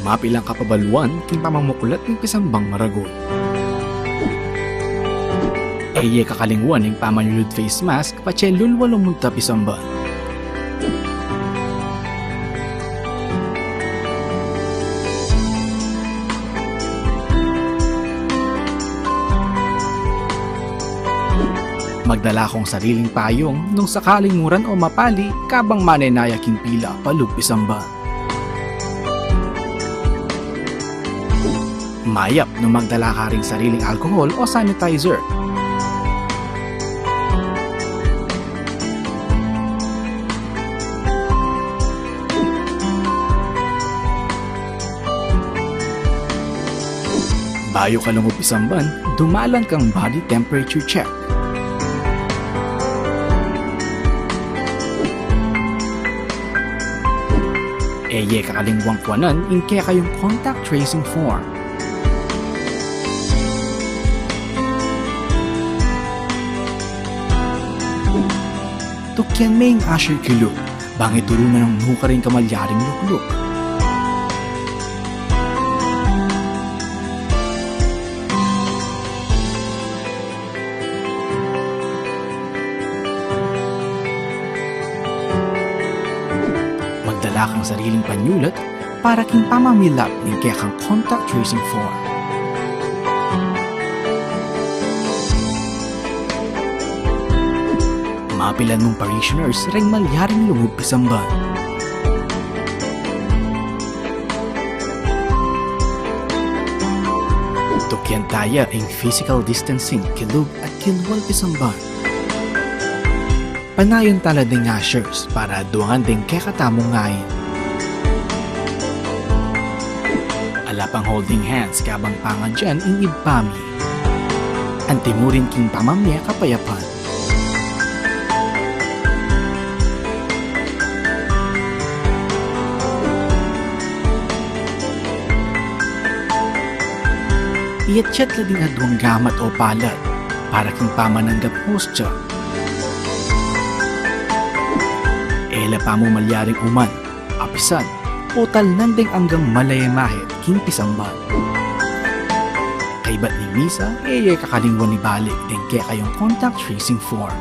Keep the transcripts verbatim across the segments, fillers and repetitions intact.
Mapilan kapabaluan king pamamuklat ning pisambang maragul. E ye kakalingwan ing pamanyulud face mask patse lulwa lumunta pisamban. Magdala kang sariling payung nung sakaling muran o mapali kabang manenaya king pila palub pisamban. Mayap nung magdala ka ring sariling alcohol o sanitizer. Bayu ka lungub pisamban, dumalan kang body temperature check. E ye kakalingwan kuanan ing kekayung contact tracing form. Tukyan me ing usher kilub, bang ituru na nung nukarin ka malyaring lukluk. Magdala kang sariling panyulat para king pamamilap ning kekang contact tracing form. Mapilan mung parishioners reng malyaring lungub pisamban. Tukyan taya ing physical distancing kilub at kilwal pisamban. Panayan tala ding ushers para duangan ding kekatamung ngain. Ala pang holding hands kabang pangadyan ing Ibpa mi. Antimurin king pamamie kapayapan. Iyatyat la ding aduang gamat o palad para king pamananggap hostya. E la pamu malyaring uman, apisan, o talnan ding anggang malaya mahit king pisamban. Kaybat ning misa, e ye kakalingwan ibalik ding kekayung contact tracing form.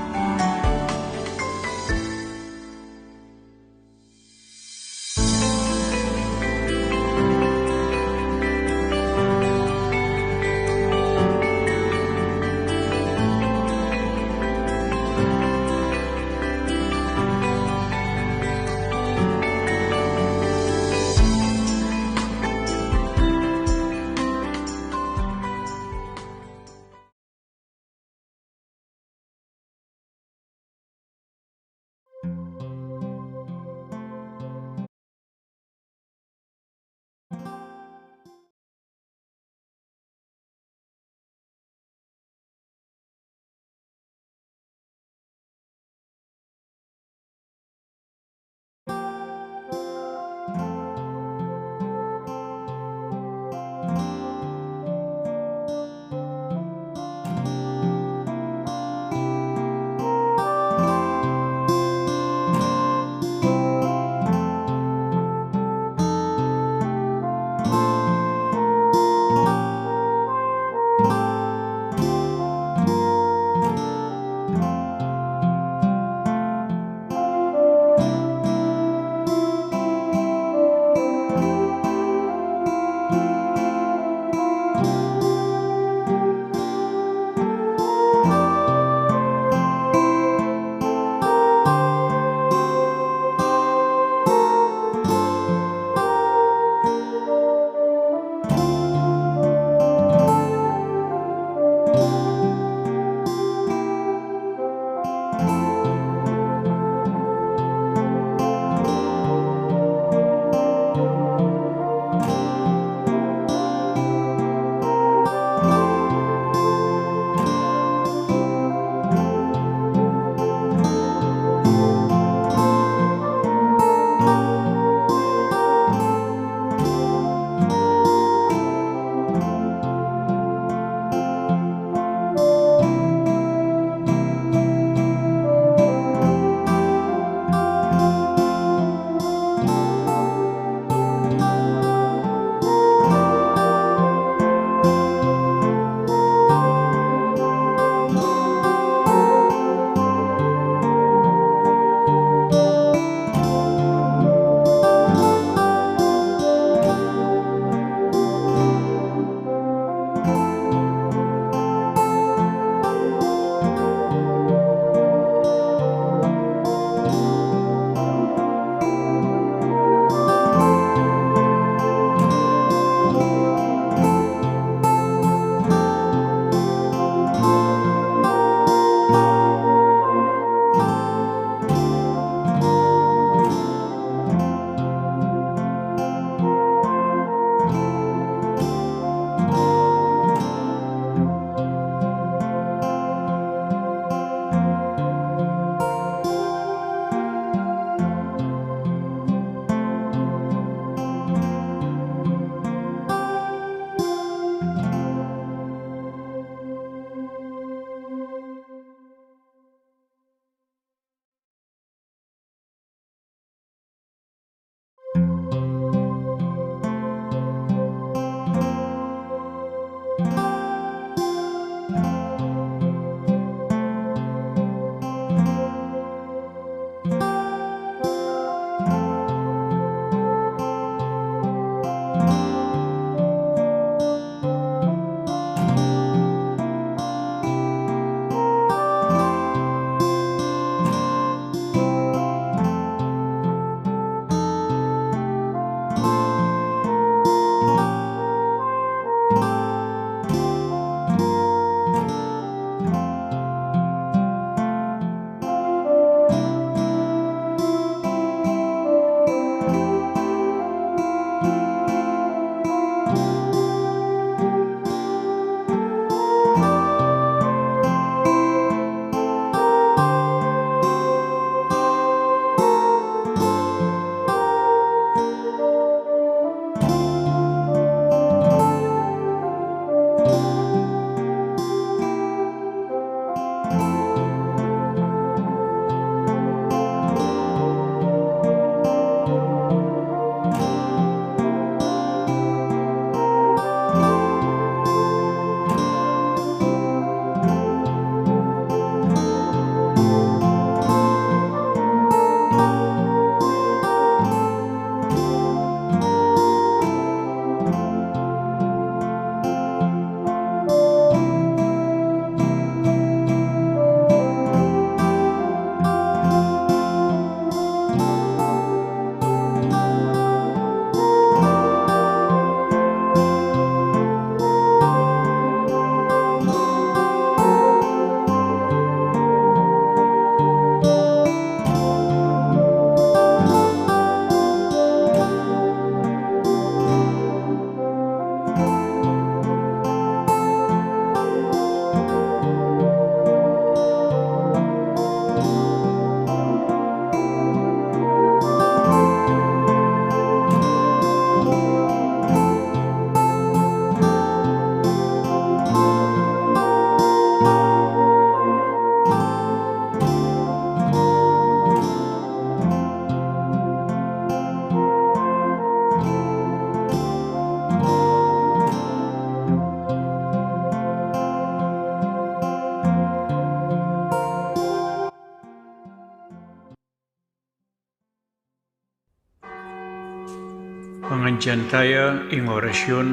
Pangadyan taya ing orasyun,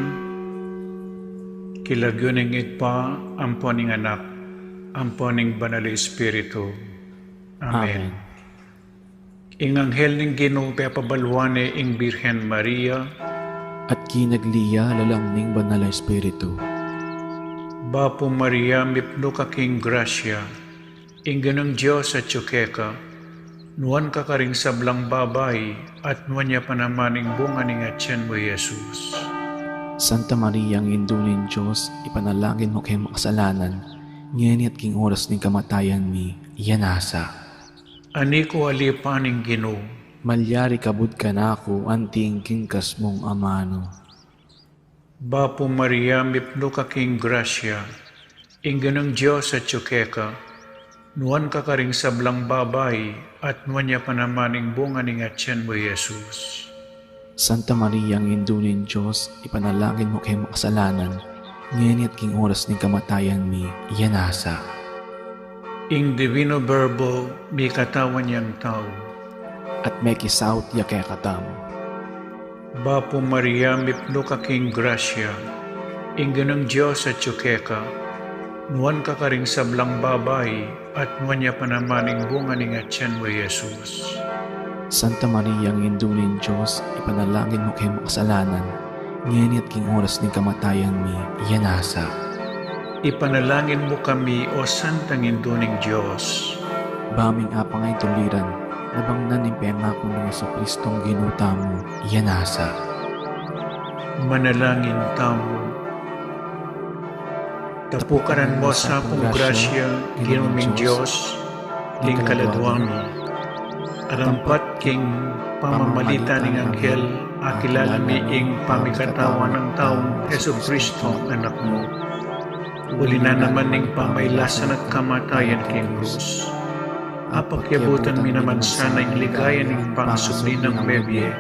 king lagyu ning Ibpa, ampo ning Anak, ampo ning Banal a Espiritu. Amen. Amen. Ing anghel ning Ginu pepabaluan ne ing Birhen Maria. At kinagli ya lalam ning Banal a Espiritu. Bapu Maria, mipnu ka king grasya, ing Ginung Dios atyu keka, nuan ka karing sablang babai, at nuan ya pa naman ing bunga ning atyan mu, Jesus. Santa Maria, Indu ning Dios, ipanalangin mu keng makasalanan, ngeni at king oras ning kamatayan mi. Amen. Ani ku alipan ing Ginu. Malyari kabud kanaku anti ing kingkas mung amanu. Bapu Maria, mipnu ka king grasya, ing Ginung Dios atyu keka, nuan ka karing sablang babai, at nuan ya pa naman ing bunga ning atyan mu, Jesus. Santa Maria, Indu ning Dios, ipanalangin mu keng makasalanan, ngeni at king oras ning kamatayan mi. Amen. Ing Divino Verbo mikatawan yang tau. At mekisaut ya kekatamu. Bapu Maria, mipnu ka king grasya, ing Ginung Dios atyu keka, nuan ka karing sablang babai, at nuan ya pa naman ing bunga ning atyan mu, Jesus. Santa Maria, Indu ning Dios, ipanalangin mu keng makasalanan, ngeni at king oras ning kamatayan mi. Amen. Ipanalangin mu kami, O Santang Indu ning Dios. Ba ming apang ay tuliran, nabangnan ning pengaku nang Jesucristong Ginu tamu. Amen. Manalangin tamu. Tapukanan mu sa pung grasya, Ginu ming Dios, king kaladua mi. Arampat king pamamalitan ning anghel, akilala mi ing pamikatawan nang taung Jesucristo, Anak mu. Uli na naman ning pamailasan at kamatayan king krus, apakyabutan mi naman sana ing ligaya ning pangasubli nang mebie.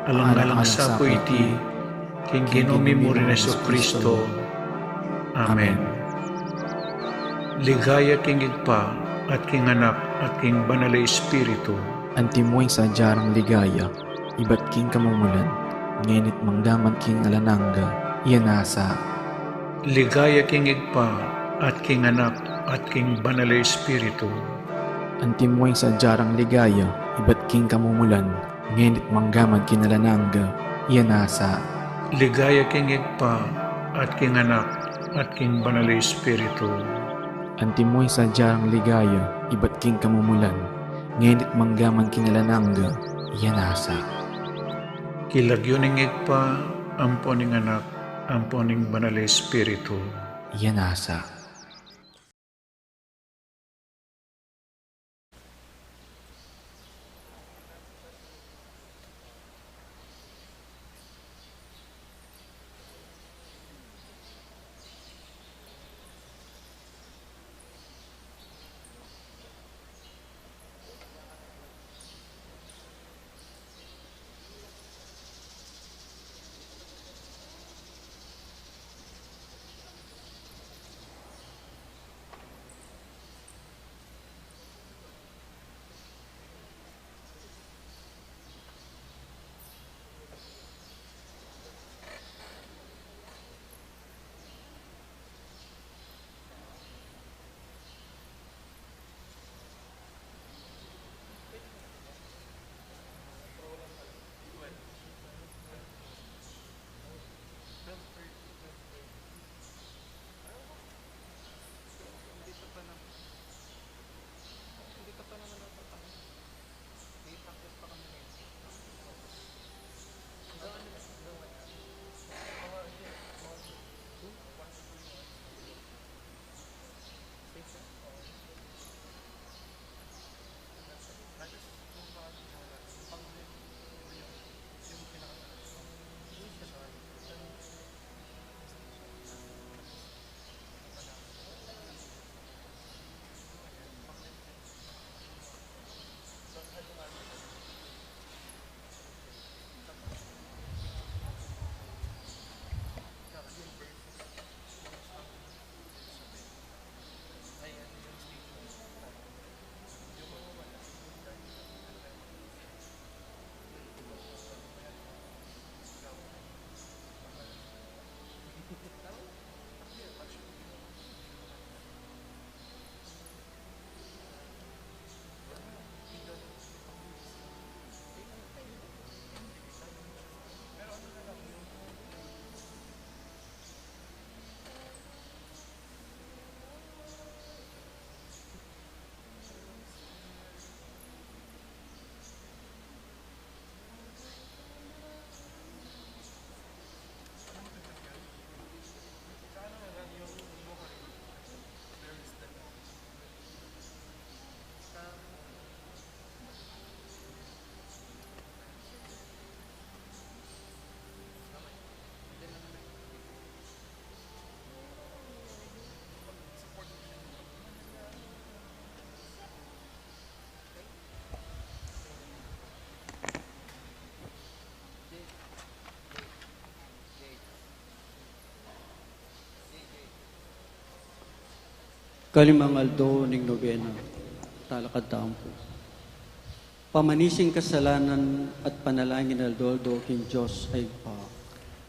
Alang-alang sa pu iti, king Ginu mi mu ring Jesucristo. Amen. Ligaya king Ibpa, at king Anak, at king Banal a Espiritu. Antimo ing sadya rang ligaya, ibat king kamumulan, ngeni't manggaman king alang angga. Amen. Ligaya king Ibpa, at king Anak, at king Banal a Espiritu. Antimo ing sadya rang ligaya, ibat king kamumulan, ngeni't manggaman king alang angga. Amen. Ligaya king Ibpa, at king Anak, at king Banal a Espiritu. Antimo ing sadya rang ligaya, ibat king kamumulan, ngeni't manggaman king alang angga. Amen. King lagyu ning Ibpa, ampo ning Anak, ampo ning Banal a Espiritu. Amen. Kalimang aldo ning nobena, talakad tamu pu. Pamanisin kasalanan at panalangin aldo-aldo king Dios a Ibpa.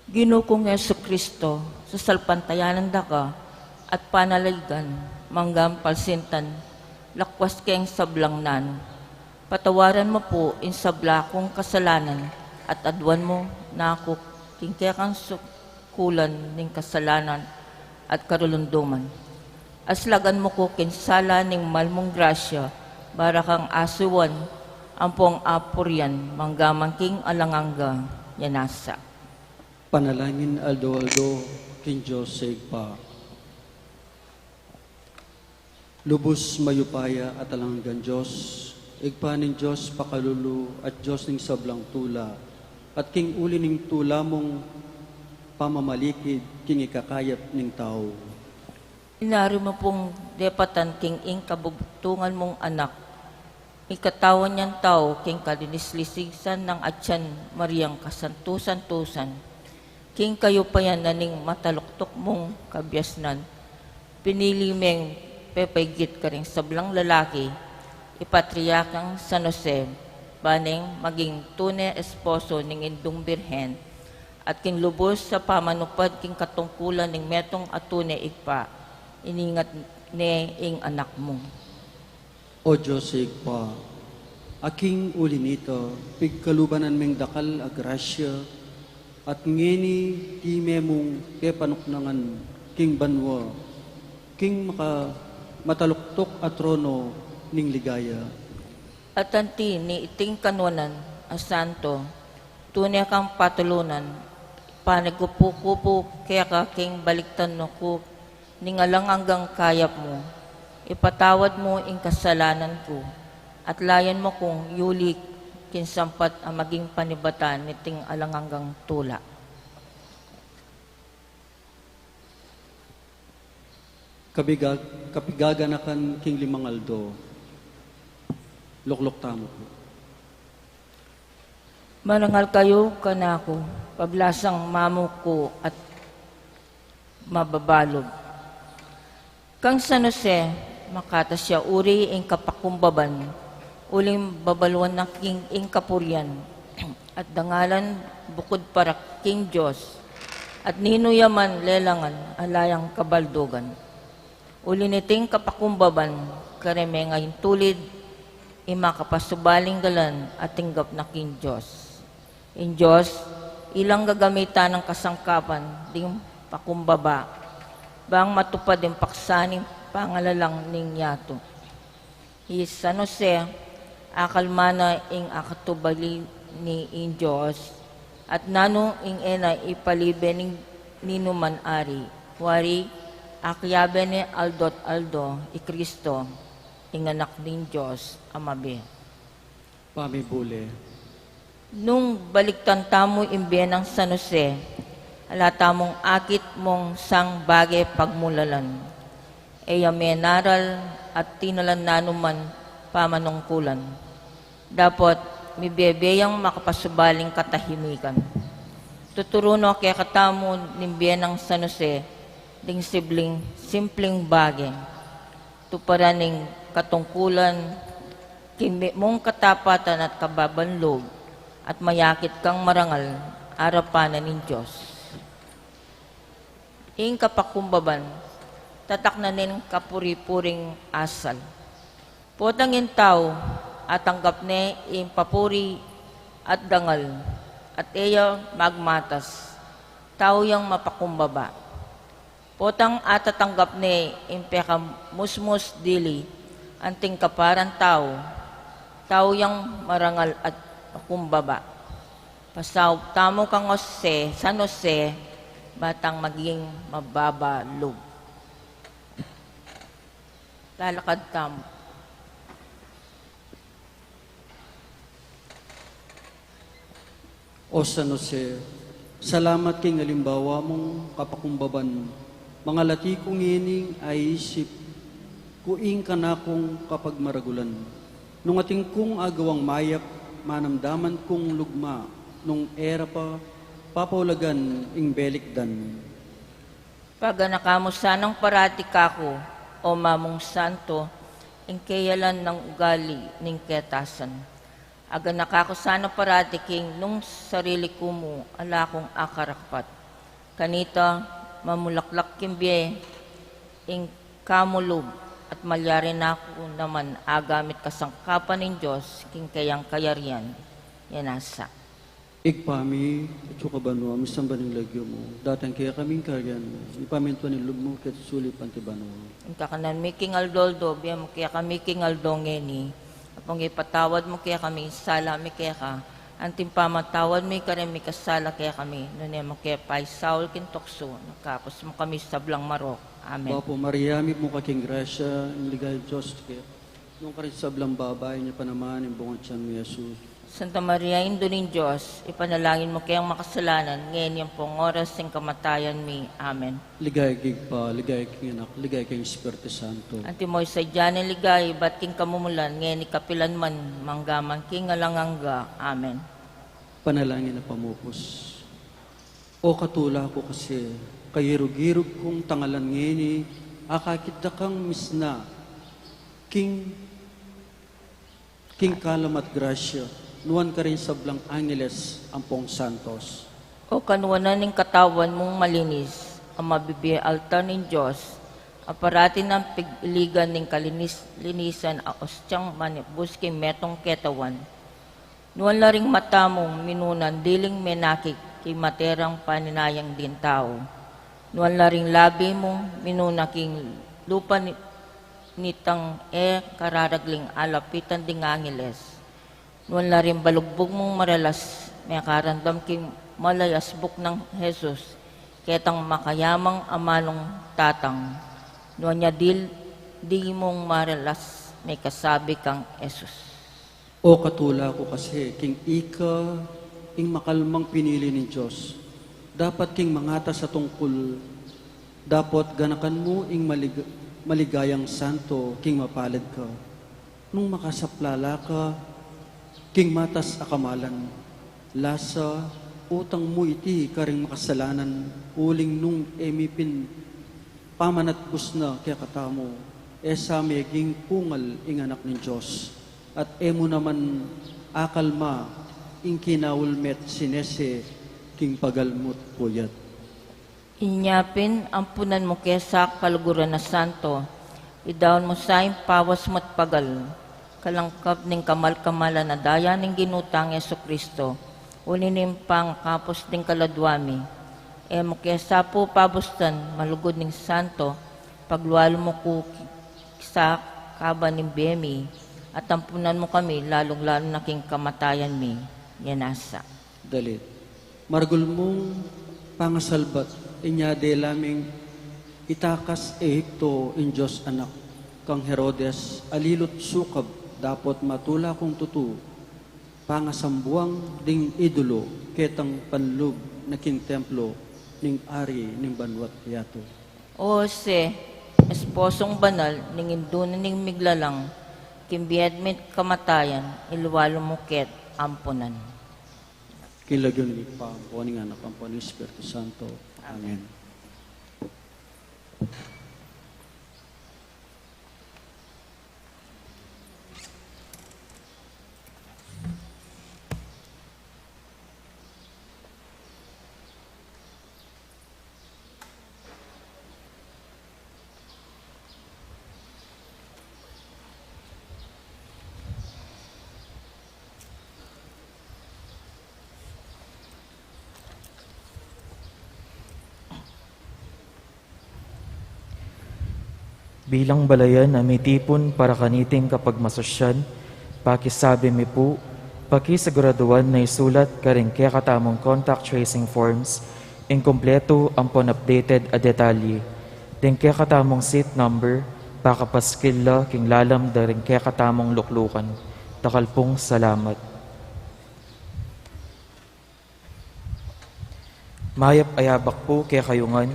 Ginu kung Jesu Kristo, sasalpantayanan da ka at panaligan, manggang palsintan, lakwas keng sablang nanu. Patawaran mu pu ing sabla kung kasalanan at aduan mu na ku king kekang sukulan ning kasalanan at karulunduman. Aslagan mu ku king sala ning mal mung grasya, bara kang asiwan ampong apurian manggaman king alang angga. Nasa. Panalangin aldo-aldo king Dios a Ibpa. Lubus mayupaya at alang anggang Dios, Ibpa ning Dios pakalulu at Dios ning sablang tula, at king uli ning tula mung pamamalikid king ikakayap ning tau. Inari mu pung depatan king ing kabubtungan mung anak, ing katawan yang tau king kalinis-lisisan nang atian Mariang kasantu-santusan, king kayupayan na ning mataluktuk mung kabiasnan, pinili meng pepaigit karing sablang lalaki, i Patriarkang San Jose, ba neng maging tune esposo ning Indung Birhen, at king lubus a pamanupad king katungkulan ning metung a tune Ibpa, iningat ne ing anak mu. O Dios Ibpa, a king uli nita, pigkaluban meng dakal a grasya, at ngeni iti mung pepanuknangan king banua, king maka-, mataluktuk a trono ning ligaya. At anti ning iting kanuanan a santo, tune kang patulunan, panikupu-kupu keka king baliktan ku ning alang anggang kayap mu, ipatawad mu ing kasalanan ku, at layan mu kung yuli king sampat a maging panibatan niting alang anggang tula. Kabiga-, kapigaganakan king limang aldo. Lukluk tamu pu. Marangal kayu kanaku, pablasang mamuku at mababalub. Kang San Jose, makatas ya uri ing kapakumbaban, uling babaluan na king ing kapurian, at dangalan bukud para king Dios, at ninu ya man lelangan ala yang kabaldugan. Uli niting kapakumbaban, kareng mengayung tulid, ing makapasubaling galan a tinggap na king Dios. Ing Dios, ilang gagamitan ning kasangkapan ding pakumbaba, bang matupad ing paksa ning pangalalang ning yatu. I San Jose, akalma na ing akatubali ning Dios, at nanu ing e na ipalibe ning ninuman ari, wari, akiabe ne aldo't aldo i Kristo, ing Anak ning Dios a mabie. Pamibule. Nung baliktan tamu ing bie nang San Jose, ala tamung akit mung sang bage pagmulalan. E ya menaral at tinalan na numan pamanungkulan. Dapot, mibie-bie yang makapasubaling katahimikan. Tuturu no kekatamu ning bie nang San Jose, ding sibling, simpling bage. Tuparan ning katungkulan, king mimung katapatan at kababan lub, at mayakit kang marangal arapan na ning Dios. Ing kapakumbaban, tataknan ning kapuri-puring asal. Potang ing tau, atanggap ne ing papuri at dangal, at e ya magmatas, tau yang mapakumbaba. Potang atatanggap ne ing pekamusmus dili, anting kaparan tau, tau yang marangal at pakumbaba. Pasaup tamu kang Jose, San Jose, batang maging mababa lub. Lalakad tamu. O San Jose, salamat king alimbawa mung kapakumbaban, mangalati ku ngening aisip ku ing kanakung kapagmaragulan. Nung atin kung agawang mayap, manamdaman kung lugma, nung e ra pa papaulagan ing belikdan. Paganaka mu sanang parati kaku, O Mamung Santo, ing keyalan nang ugali ning ketasan. Aganaka ku sana parati king nung sarili ku mu ala kung akarakpat. Kanita, mamulaklak king bie ing kamulub at malyari na ku naman agamit kasangkapan ning Dios king keyang kayarian. Yan asa. Ibpa mi, atsu ka banua, misamban ing lagyu mu, datang kekami ing kayarian mu, mipamintuan ing lub mu keti sulip anti banua. Ing kakanan mi king aldo-aldo, ibie mu kekami king aldo ngeni, at ipatawad mu kekami ing sala mi keka, anti ing pamamatawad mi karing mikasala kekami, nune mu ke paisaul king tuksu, nune ikabus mu kami king sablang marok. Amen. Bapu Maria, mipnu ka king grasya, ing ligaya ning Dios keka, nuan ka karing sablang babai, nuan ya pa naman ing bunga ning tiyan mu, i Jesus. Santa Maria, Indu ning Dios, ipanalangin mu keng makasalanan, ngeni ampong oras ning kamatayan mi. Amen. Ligaya king Ibpa, ligaya king Anak, ligaya king Espiritu Santo. Antimo ing sadya nang ligaya ibat king kamumulan, ngeni kapilan man, mangga man king alang angga. Amen. Panalangin a pamupus. O katula ku kasi, kayirug-irug kung tangalan ngeni, akakit da kang misna king king kalam at grasya, nuan ka ring sablang angeles ampong santos. O kanuanan ning katawan mung malinis, a mabibie altar ning Dios, a parati nang pig-iligan ning kalinis-linisan a ostiang manibus king metung ketawan. Nuan la ring mata mung minunan diling menakit king materang paninayang ding tau. Nuan la ring labi mung minuna king lupa ni- nitang e kararagling alapitan ding angeles. Nuan la ring balugbug mung maralas, mekaramdam king malayasbuk nang Jesus, ketang makayamang amanung tatang. Nuan ya dil-, di mung maralas, mekasabi kang Jesus. O katula ku kasi, king ika ing makalmang pinili ning Dios, dapat king mangatas a tungkul, dapot ganakan mu ing malig-, maligayang santo king mapalad ka. Nung makasaplala ka king matas a kamalan, lasa utang mu iti karing makasalanan, uling nung e mi pin pamanatbus na kekatamu, e sa meging pungal ing Anak ning Dios, at e mu naman akalma ing kinaul me't sinese king pagalmu't puyat. Inya pin, ampunan mu ke sa kaluguran a santo, idaun mu sa ing pawas mu't pagal, kalangkap ning kamal-kamalan a daya ning Ginu tang Jesucristo, uli ning pangakapus ding kaladua mi. E mu ke sa pu pabustan, malugud ning santo, paglualu mu ku ki-, sa kaban ning bie mi, at ampunan mu kami, lalung-lalu na king kamatayan mi. Yan asa. Dalit. Maragul mung pangasalbat, inya de la ming itakas Egipto ing Dios Anak kang Herodes, alilu't sukab, dapot matula kung tutu, pangasambuang ding idolo, ketang panlub na king templo ning ari ning banua't yatu. O Jose, esposung banal ning Indu na ning Miglalang, king bie mi't kamatayan, ilualu mu ke't ampunan. King lagyu ning Ibpa, ampo ning Anak, ampo ning Espiritu Santo. Amen. Bilang balayan a mitipun para kaniting kapagmasasyan, pakisabi mi pu, pakisiguraduan na isulat karing kekatamung contact tracing forms ing kumpletu ampon updated a detalye. Ding kekatamung seat number, pakapaskil la king lalam da ring kekatamung luklukan. Dakal pung salamat. Mayap a yabak pu kekayu ngan,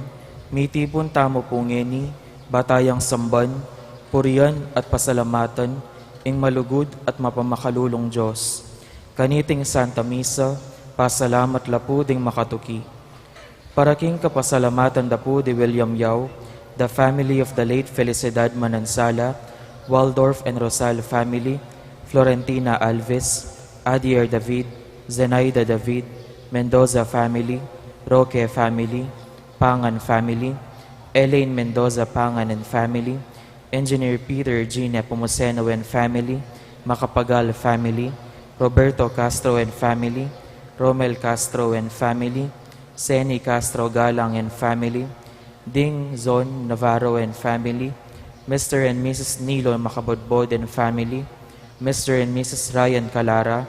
mitipun tamu pu ngeni, ba tayang samban, purian at pasalamatan ing malugud at mapamakalulung Dios. Kaniting Santa Misa, pasalamat la pu ding makatuki. Para king kapasalamatan da pu di William Yao, The family of the late Felicidad Manansala, Waldorf and Rosal family, Florentina Alves, Adier David, Zenaida David, Mendoza family, Roque family, Pangan family, Elaine Mendoza Pangan and family, Engineer Peter G. Nepomuceno and family, Macapagal family, Roberto Castro and family, Romel Castro and family, Seni Castro Galang and family, Ding Zon Navarro and family, Mister and Missus Nilo Macabodbod and family, Mister and Missus Ryan Calara,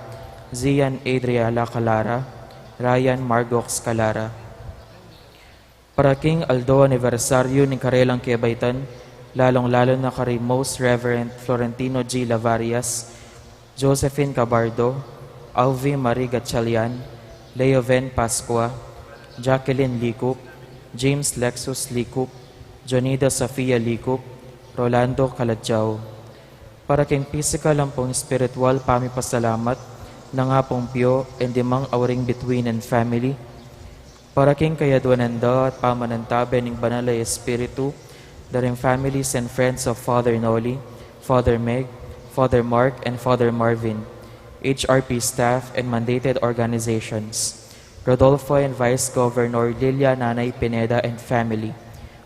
Zian Adriala Calara, Ryan Margox Calara. Para king aldo anibersaryu ning karelang kebaitan, lalong-lalo na kari Most Reverend Florentino G. Lavarias, Josephine Cabardo, Alvi Marie Gatchalian, Leoven Pascua, Jacqueline Licup, James Lexus Licup, Jonida Sofia Licup, Rolando Calajao. Para king pisikal ampong espiritual pamipasalamat, nang Apung Pio, and dimang auring bituin and family, para king kayaduanan da at pamanantabe ning Banal a Espiritu, da ring families and friends of Father Noli, Father Meg, Father Mark, and Father Marvin, H R P staff, and mandated organizations, Rodolfo and Vice Governor Lilia Nanay Pineda and family,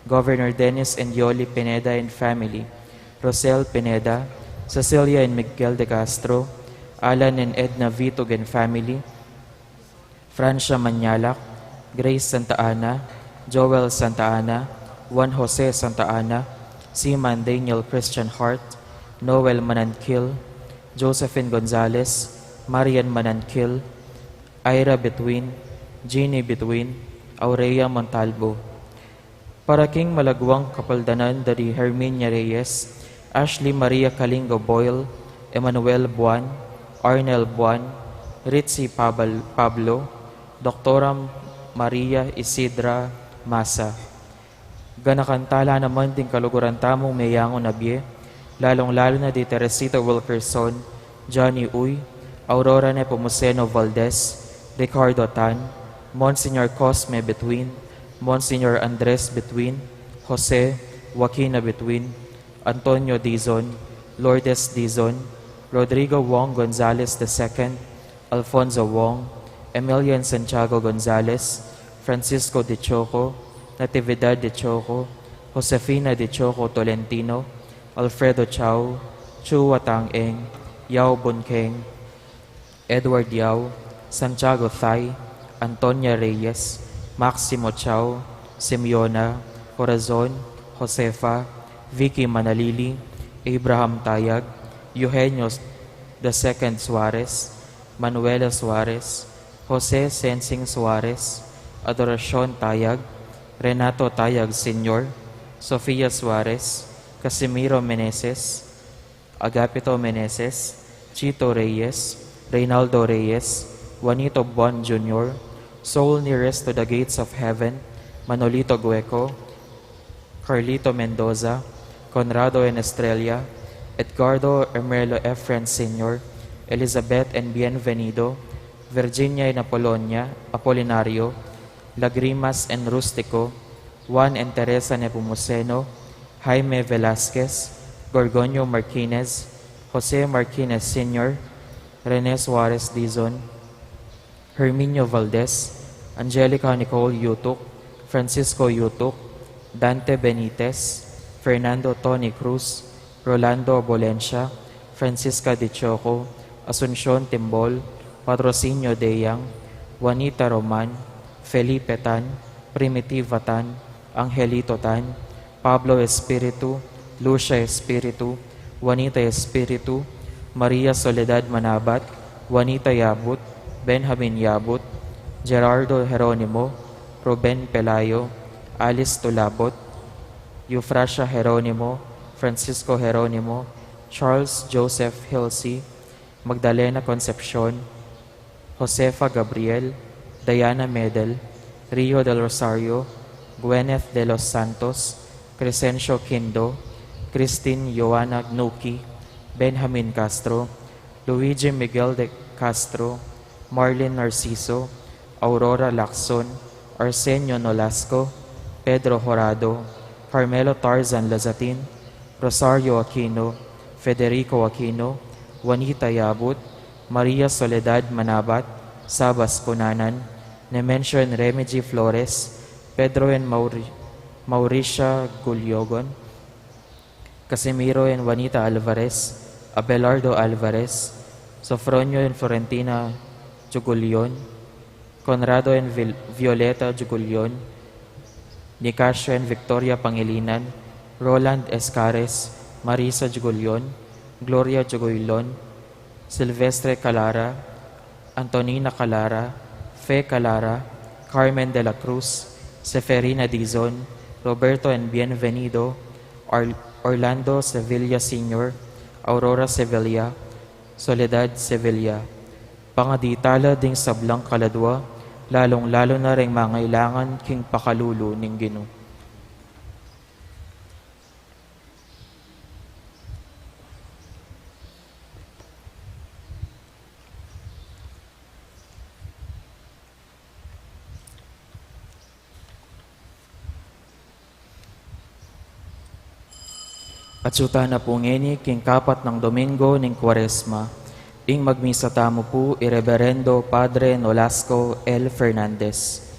Governor Dennis and Yoli Pineda and family, Rosel Pineda, Cecilia and Miguel de Castro, Alan and Edna Vitug and family, Francia Mañalac, Grace Santa Ana, Joel Santa Ana, Juan Jose Santa Ana, Seaman Daniel Christian Hart, Noel Manankil, Josephine Gonzalez, Marian Manankil, Ira Between, Jeannie Between, Aurea Montalbo. Para king malagwang kapaldanan da ri Herminia Reyes, Ashley Maria Kalingo Boyle, Emmanuel Buan, Arnel Buan, Ritzy Pabal-, Pablo, Doktora Maria Isidra Masa. Ganakan tala naman ding kaluguran tamung meyangu na bie, lalong-lalo na di Teresita Wilkerson, Johnny Uy, Aurora Nepomuceno Valdez, Ricardo Tan, Monsignor Cosme Between, Monsignor Andres Between, Jose, Joaquina Between, Antonio Dizon, Lourdes Dizon, Rodrigo Wong Gonzalez the second, Alfonso Wong, Emilian Santiago Gonzalez, Francisco de Choco, Natividad de Choco, Josefina de Choco Tolentino, Alfredo Chao, Chua Tang Eng, Yao Bun Keng, Edward Yao, Santiago Thay, Antonia Reyes, Maximo Chao, Simeona, Corazon, Josefa, Vicky Manalili, Abraham Tayag, Eugenio the second Suarez, Manuela Suarez, Jose Sensing Suarez, Adoracion Tayag, Renato Tayag Senior, Sofia Suarez, Casimiro Meneses, Agapito Meneses, Chito Reyes, Reynaldo Reyes, Juanito Buan Junior, Soul Nearest to the Gates of Heaven, Manolito Gueco, Carlito Mendoza, Conrado and Estrella, Edgardo Hermelo Efren Senior, Elizabeth and Bienvenido, Virginia and Apolonia, Apolinario, Lagrimas and Rustico, Juan and Teresa Nepomuceno, Jaime Velasquez, Gorgonio Marquinez, Jose Marquinez Senior, Rene Suarez Dizon, Herminio Valdez, Angelica Nicole Yutuk, Francisco Yutuk, Dante Benitez, Fernando Tony Cruz, Rolando Bolencia, Francisca De Choco, Asuncion Timbol, Patrocinio Deyang, Juanita Roman, Felipe Tan, Primitiva Tan, Angelito Tan, Pablo Espiritu, Lucia Espiritu, Juanita Espiritu, Maria Soledad Manabat, Juanita Yabut, Benjamin Yabut, Gerardo Jeronimo, Ruben Pelayo, Alice Tulabot, Eufrasia Jeronimo, Francisco Jeronimo, Charles Joseph Hilsey, Magdalena Concepcion, Josefa Gabriel, Diana Medel, Rio del Rosario, Gwyneth de los Santos, Crescencio Quindo, Christine Joanna Nuki, Benjamin Castro, Luigi Miguel de Castro, Marlene Narciso, Aurora Lacson, Arsenio Nolasco, Pedro Horado, Carmelo Tarzan Lazatin, Rosario Aquino, Federico Aquino, Juanita Yabut, Maria Soledad Manabat, Sabas Cunanan, Nemencio and Remigi Flores, Pedro and Mauri-, Mauricia Gulyogon, Casimiro and Juanita Alvarez, Abelardo Alvarez, Sofronio and Florentina Jugulyon, Conrado and Vil-, Violeta Jugulyon, Nicasio and Victoria Pangilinan, Roland Escares, Marisa Jugulyon, Gloria Jugulyon, Silvestre Calara, Antonina Calara, Fe Calara, Carmen de la Cruz, Seferina Dizon, Roberto and Bienvenido, Ar-, Orlando Sevilla Senior, Aurora Sevilla, Soledad Sevilla. Pangadi tala ding sablang kaladua, lalung-lalu na reng mangailangan king pakalulu ning Ginu. Atsu tana pu ngeni king kapat nang Domingo ning Kuaresma. Ing magmisa tamu pu i Reberendo Padre Nolasco L. Fernandez.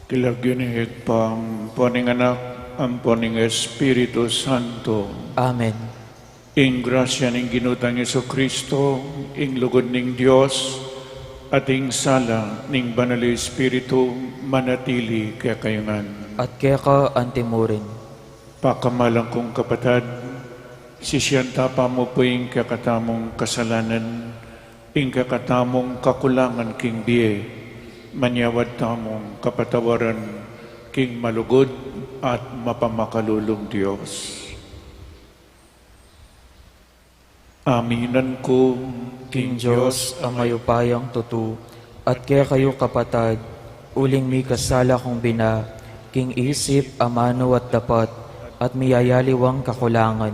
King lagyu ning Ibpa, ampo ning Anak, ampo ning Espiritu Santo. Amen. Ing grasya ning Ginu tang Jesucristo, ing lugud ning Dios, at ing sala ning Banal Espiritu manatili kekayu ngan. At keka antimurin. Pakamalan kung kapatad, sisian ta pa mu pu ing kekatamung kasalanan, ing kekatamung kakulangan king bie, manyawad tamung kapatawaran king malugud at mapamakalulung Dios. Aminan ku king Dios a mayupayang tutu, at kekayu kapatad, uling mikasala kung bina, king isip, amanu at dapat, at miyayaliwang kakulangan.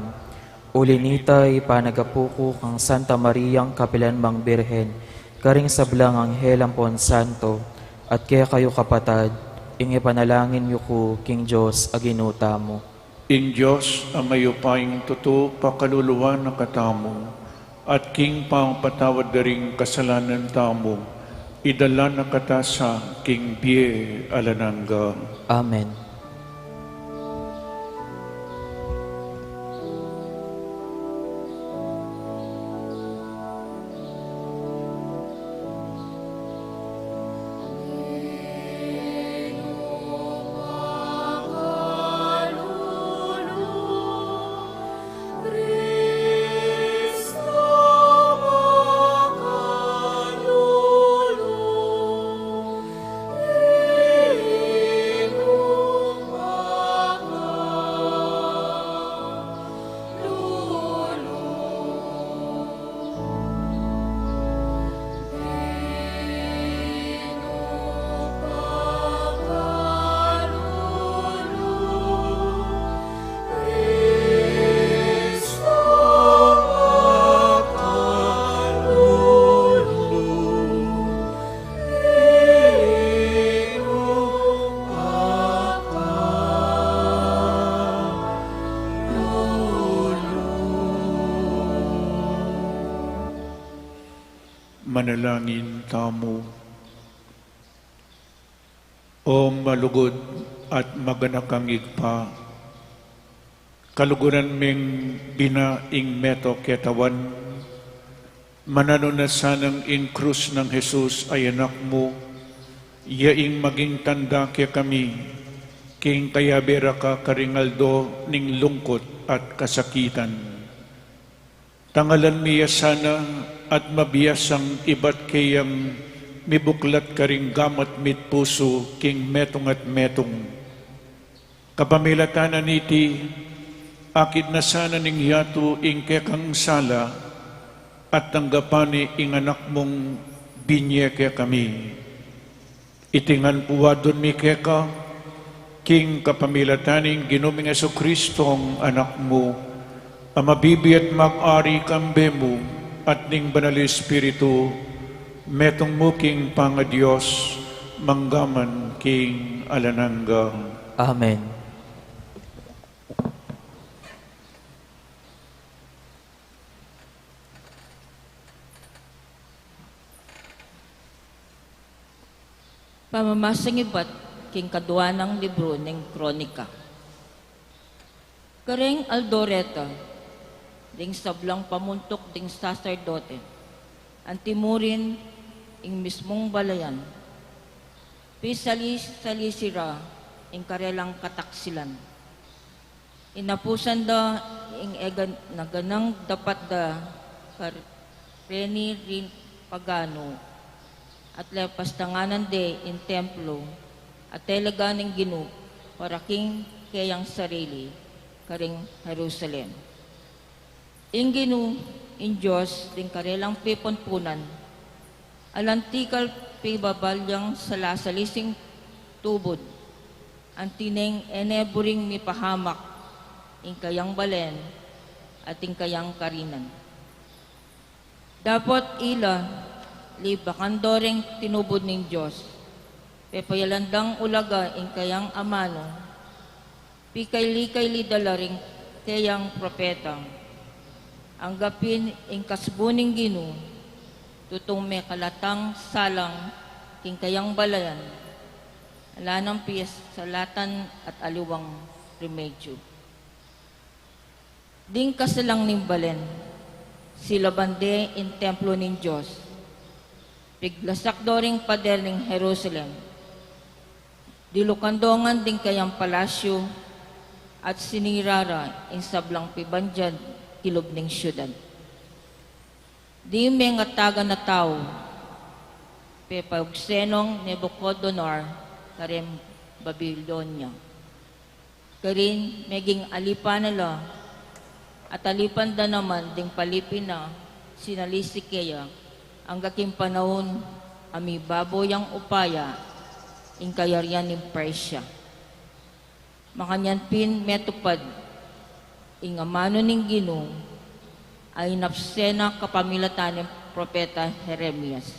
Uli nita, ipanagapu ku kang Santa Mariang kapilan mang Birhen, karing sablang anghel ampon santo, at kekayu kapatad, ing ipanalangin yu ku king Dios a Ginu tamu. Ing Dios a mayupayang tutu pakaluluan na katamu, at king pamapatawad da ring kasalanan tamu, idala na kata sa king bie alang angga. Amen. Manalangin tamu. O malugud at maganakang Ibpa, kaluguran meng bina ing meto ketawan, mananu na sanang ing krus nang Jesus a Anak mu, ya ing maging tanda kekami, king kayabe ra ka karing aldo ning lungkut at kasakitan. Tangalan mi ya sana at mabiasang ibat keyang mibuklat karing gamat mi't pusu king metung at metung. Kapamilatan na niti, akit na sana ning yatu ing kekang sala, at tanggapan ne ing Anak mung binye kekami. Iti ngan pu adwan mi keka, king kapamilatan ning Ginu ming Jesucristo a Anak mu, a mabibie at mag-ari kambe mu at ning Banal Espiritu, metung mu king pangaDios, mangga man king alang angga. Amen. Pamamasang ibat king kadua nang libru ning Kronika. Kareng aldo reta, ding sablang pamuntuk ding saserdote, antimurin ing mismung balayan, pisali-salisi ra ing karelang kataksilan. Inapusan da ing egan-, naganang dapat da kareni ring pagano, at lepas tanganan de ing templo a telegan ning Ginu para king keyang sarili karing Jerusalem. Ing Ginu, ing Dios ding karelang pipunpunan, alang tikal pibabalyang sala-salising tubud, anti neng e ne buring mipahamak ing kayang balen at ing kayang karinan. Dapot ila, libakan do reng tinubud ning Dios, pepayalan dang ulaga ing kayang amanu, pikaili-kaili da la ring keyang propeta, angga pin ing kasbu ning Ginu, tutung mekalatang salang king kayang balayan, Ala nang piyasalatan at aliwang remedyu. Ding kasalang ning balen, silaban de ing templo ning Dios. Piglasak do ring pader ning Jerusalem. Dilukan do ngan ding kayang palasyu at sinira ra ing sablang pibandian kilub ning siudad. Ding mengatagan a tau, pepaugse nong Nebuchadnezzar karin Babilonia. Karin meging alipan na la, at alipan da naman ding palipin a sinalisi keya, angga king panaun a mibabo yang upaya ing kayarian ning Persia. Makanyan pin metupad ing amanu ning Ginu a inapse na kapamilatan ning propeta Jeremias.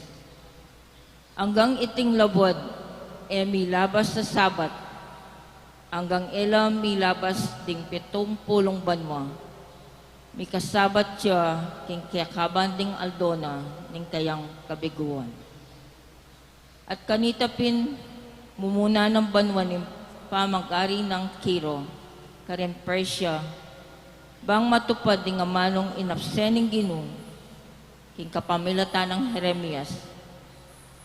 Anggang iting labuad e milabas a Sabat, anggang e la milabas ding pitung pulung banua, mikasabat ya king kekaban ding aldo na ning kayang kabiguan. At kanita pin mumuna nang banua ning pamag-ari nang Kiro karin Persia, bang matupad ding amanung inapse ning Ginu king kapamilatan nang Jeremias.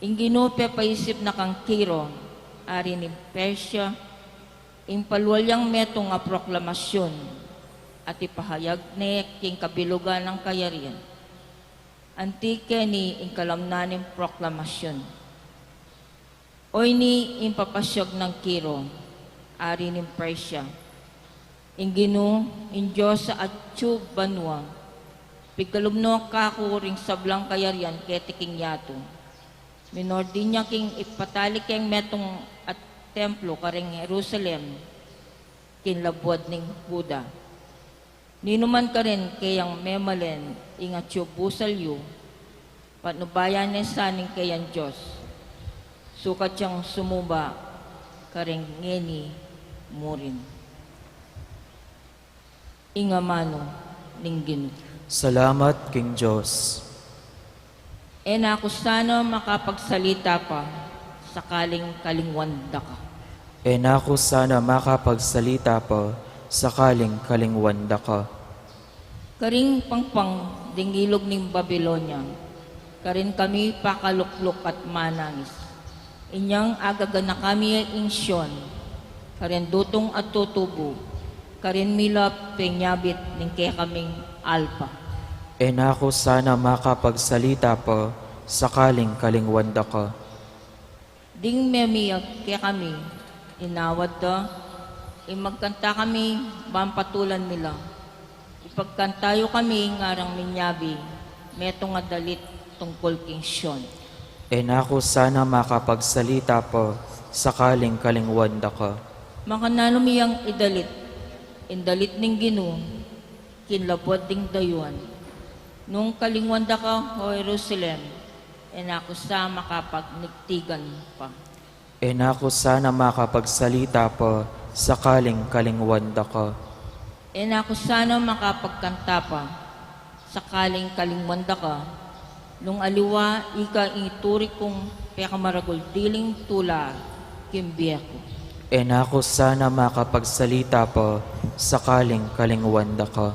Ing Ginu pepaisip na kang Kiro, ari ning Persia, ing palual yang metung a proklamasyun at ipahayag ne king kabilugan nang kayarian. Anti keni ing kalamnan ning proklamasyun. Oyni ing papasyag nang Kiro, ari ning Persia. Ing Ginu, ing Dios a atyu banua, pigkalub no kaku ring sablang kayarian keti king yatu. Minordin ya king ipatali keng metung a templo karing Jerusalem, king labuad ning Juda. Ninuman karin keyang memalen ing atyu busal yu, patnubayan ne sa ning keyang Dios, sukat yang sumumba karing ngeni murin. Ing amanu ning Ginu. Salamat king Dios. E na ku sana makapagsalita pa, sakaling kalingwan da ka. E na ku sana makapagsalita pa, sakaling kalingwan da ka. Karing pangpang ding ilug ning Babilonia, karin kami pakalukluk at manangis. Inyang agagan na kami ing Sion, karin dutung at tutubu, karin mi la penyabit ning kekaming alpa. E na ku sana makapagsalita pa, sakaling kalingwan da ka. Ding memiyak kekami, inawad da, ing magkanta kami, ban patulan mi la. Ipagkanta yu kami, ngarang minyabi, metung a dalit tungkul king Sion. E na ku sana makapagsalita pa, sakaling kalingwan da ka. Makananu mi yang idalit, ing dalit ning Ginu, king labuad ding dayuan. Nung kalingwan da ka, O Jerusalem, e na ku sa makapagnigtigan pa. E na ku sana makapagsalita pa, sakaling kalingwan da ka. E na ku sana makapagkanta pa, sakaling kalingwan da ka. Nung aliwa, ika ing ituri kung pekamaragul diling tula king bie ku. E na ku sana makapagsalita pa, sakaling kalingwan da ka.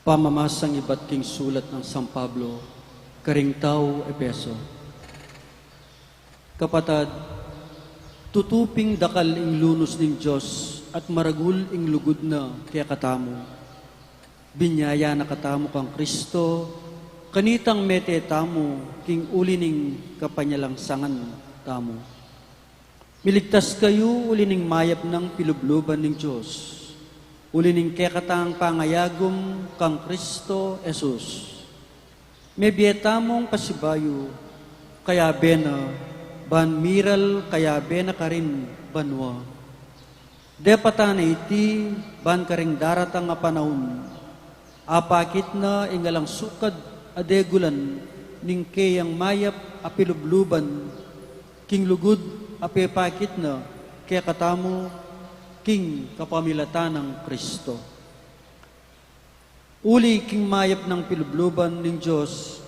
Pamamasang ibat king sulat nang San Pablo karing tau Efeso. Kapatad, tutu ping dakal ing lunus ning Dios at maragul ing lugud na kekatamu. Binie ya na katamu kang Kristo, kanitang mete tamu king uli ning kapanyalangsangan tamu. Miligtas kayu uli ning mayap nang pilubluban ning Dios, uli ning kekatang pangayagum kang Kristo Jesus. Mebie tamung pasibayu, kayabe na, ban miral kayabe na karin banua. Depatan na iti ban karing daratang a panaun. Apakit na ing alang sukad a degulan ning keyang mayap a pilubluban, king lugud a pepakit na kekatamu king kapamilatan nang Kristo. Uli king mayap nang pilubluban ning Dios,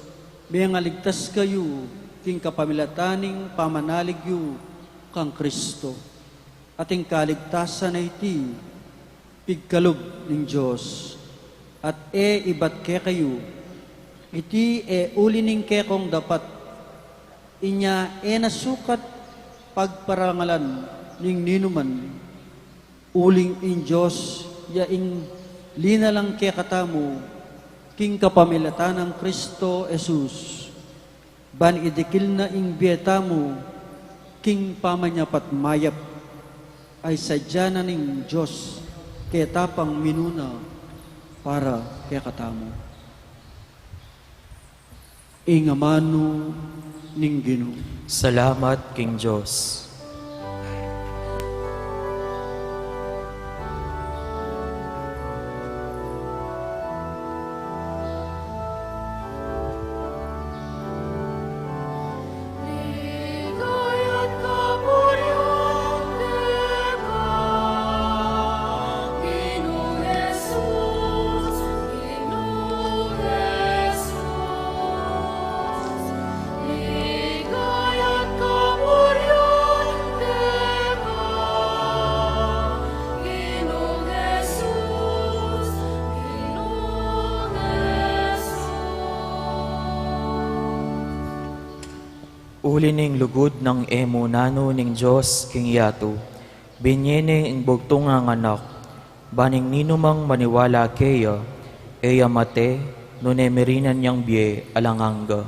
mengaligtas kayu king kapamilatan ning pamanalig yu kang Kristo. At ing kaligtasan a iti, pigkalub ning Dios. At e ibat kekayu, iti e uli ning kekong dapat, inya e na sukat pagparangalan ning ninuman, uling ing Dios ya ing linalang kekatamu king kapamilatan nang Kristo Jesus, ban idikil na ing bie tamu king pamanyapat mayap, ay sadya na ning Dios keta pang minuna para kekatamu. Ing amanu ning Ginu. Salamat king Dios. Uli ning lugud nang e mu nanu ning Dios king yatu, binie ne ing bugtung a anak, ban ing ninumang maniwala keya, e ya mate, nune mirinan yang bie alang angga.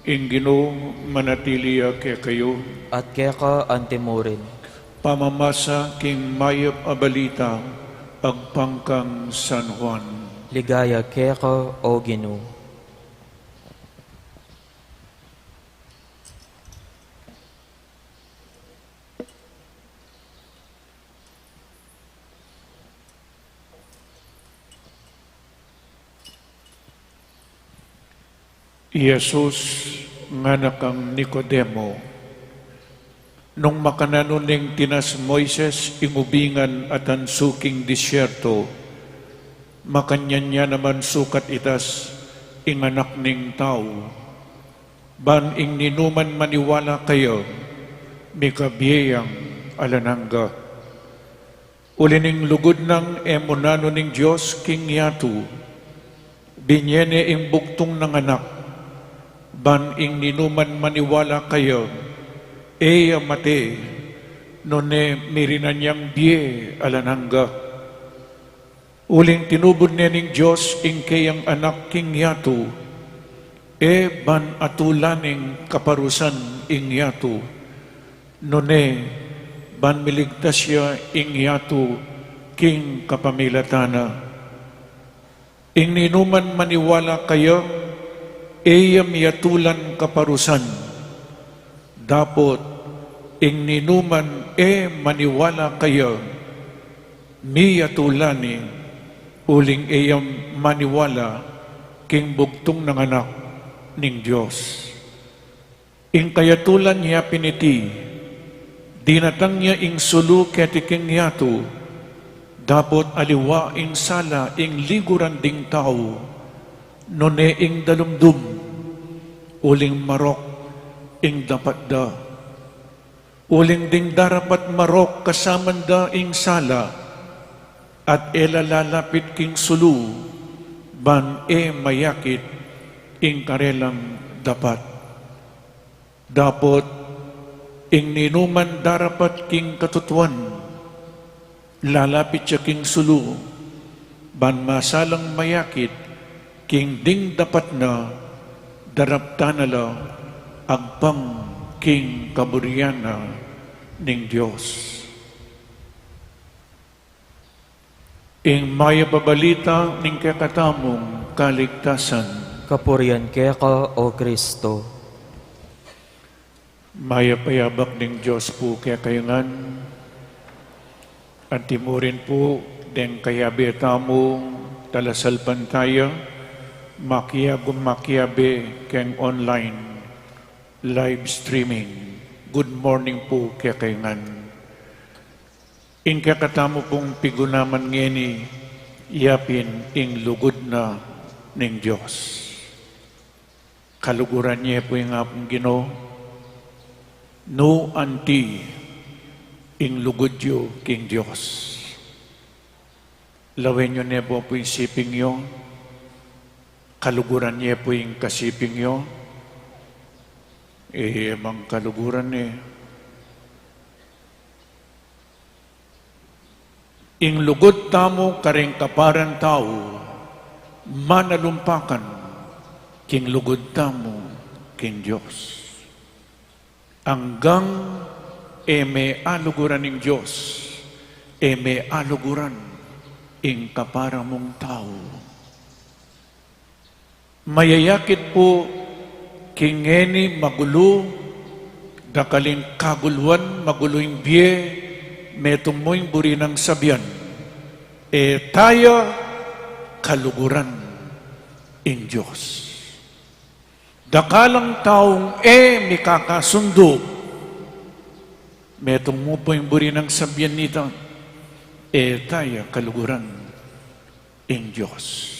Ing Ginu manatili ya kekayu. At keka antimurin. Pamamasa king mayap a balita agpang kang San Juan. Ligaya keka, O Ginu. I Jesus ngana kang Nicodemo, nung makananu neng tinas Moises ing ubingan a tansu king disyerto, makanyan ya naman sukat itas ing Anak ning Tau, ban ing ninuman maniwala kaya, mikabie yang alang angga. Uli ning lugud nang e mu nanu ning Dios king yatu, binie ne ing bugtung nang anak, ban ing ninuman maniwala kaya, e ya mate, nune mirinan yang bie alang angga. Uling tinubud ne ning Dios ing keyang Anak king yatu, e ban atulan ning kaparusan ing yatu, nune ban miligtas ya ing yatu king kapamilatan na. Ing ninuman maniwala kaya, e ya miatulan kaparusan. Dapot ing ninuman e maniwala kaya, miatulan ne, uling e ya maniwala king bugtung nang Anak ning Dios. Ing kayatulan ya pin iti, dinatang ya ing sulu keti king yatu, dapot aliwa ing sala ing liguran ding tau, nune ing dalumdum, uling marok ing dapat da. Uling ding darapat marok kasaman da ing sala, at e la lalapit king sulu, ban e mayakit ing karelang dapat. Dapot ing ninuman darapat king katutuan, lalapit ya king sulu, ban masalang mayakit King ding dapat na, daraptan na la agpang king kaburian na ning Dios. Ing mayap a balita ning kekatamung kaligtasan. Kapurian keka, O Kristo. Mayap a yabak ning Dios pu kekayu ngan. Anti mu rin pu deng kayabe tamung talasalpantaya, makiabe, makiabe keng online live streaming. Good morning pu kekayu ngan. Ing kekatamu pung pigunaman ngeni, yapin ing lugud na ning Dios. Kaluguran ye pu ing Apung Ginu, nu anti ing lugud yu king Dios. Lawen yu ne pu pu ing siping yu, kaluguran ye pu ing kasiping yu, e mang kaluguran e. Ing lugud tamu karing kaparang tau, manalumpakan king lugud tamu king Dios. Anggang e me aluguran ing Dios, e me aluguran ing kapara mung tau. Mayayakit pu king ngeni magulu, dakal ing kaguluan, magulu ing bie, metung mu ing buri nang sabian, e taya kaluguran ing Dios. Dakal ing taung e mikakasundu, metung mu pu ing buri nang sabian nita, e taya kaluguran ing Dios.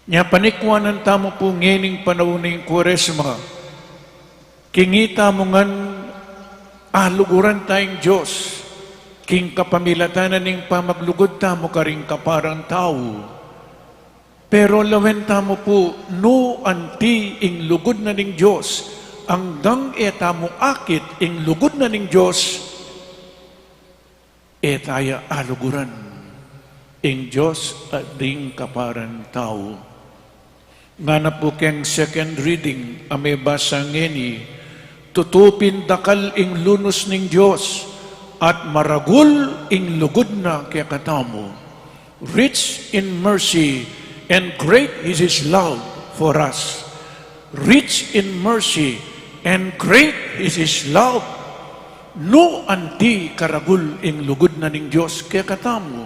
Nya panikuanan tamu pu ngening panaun ning Kuaresma, king itamu ngan aluguran taya ing Dios king kapamilatan na ning pamaglugud tamu karing kaparang tau. Pero lawen tamu pu, nu anti ing lugud na ning Dios, anggang e tamu akit ing lugud na ning Dios, e taya aluguran ing Dios at ding kaparang tau. Ngana pu keng second reading a mebasa ngeni, tutu pin dakal ing lunus ning Dios, at maragul ing lugud na kekatamu. Rich in mercy, and great is His love for us. Rich in mercy, and great is His love. Nu anti karagul ing lugud na ning Dios kekatamu.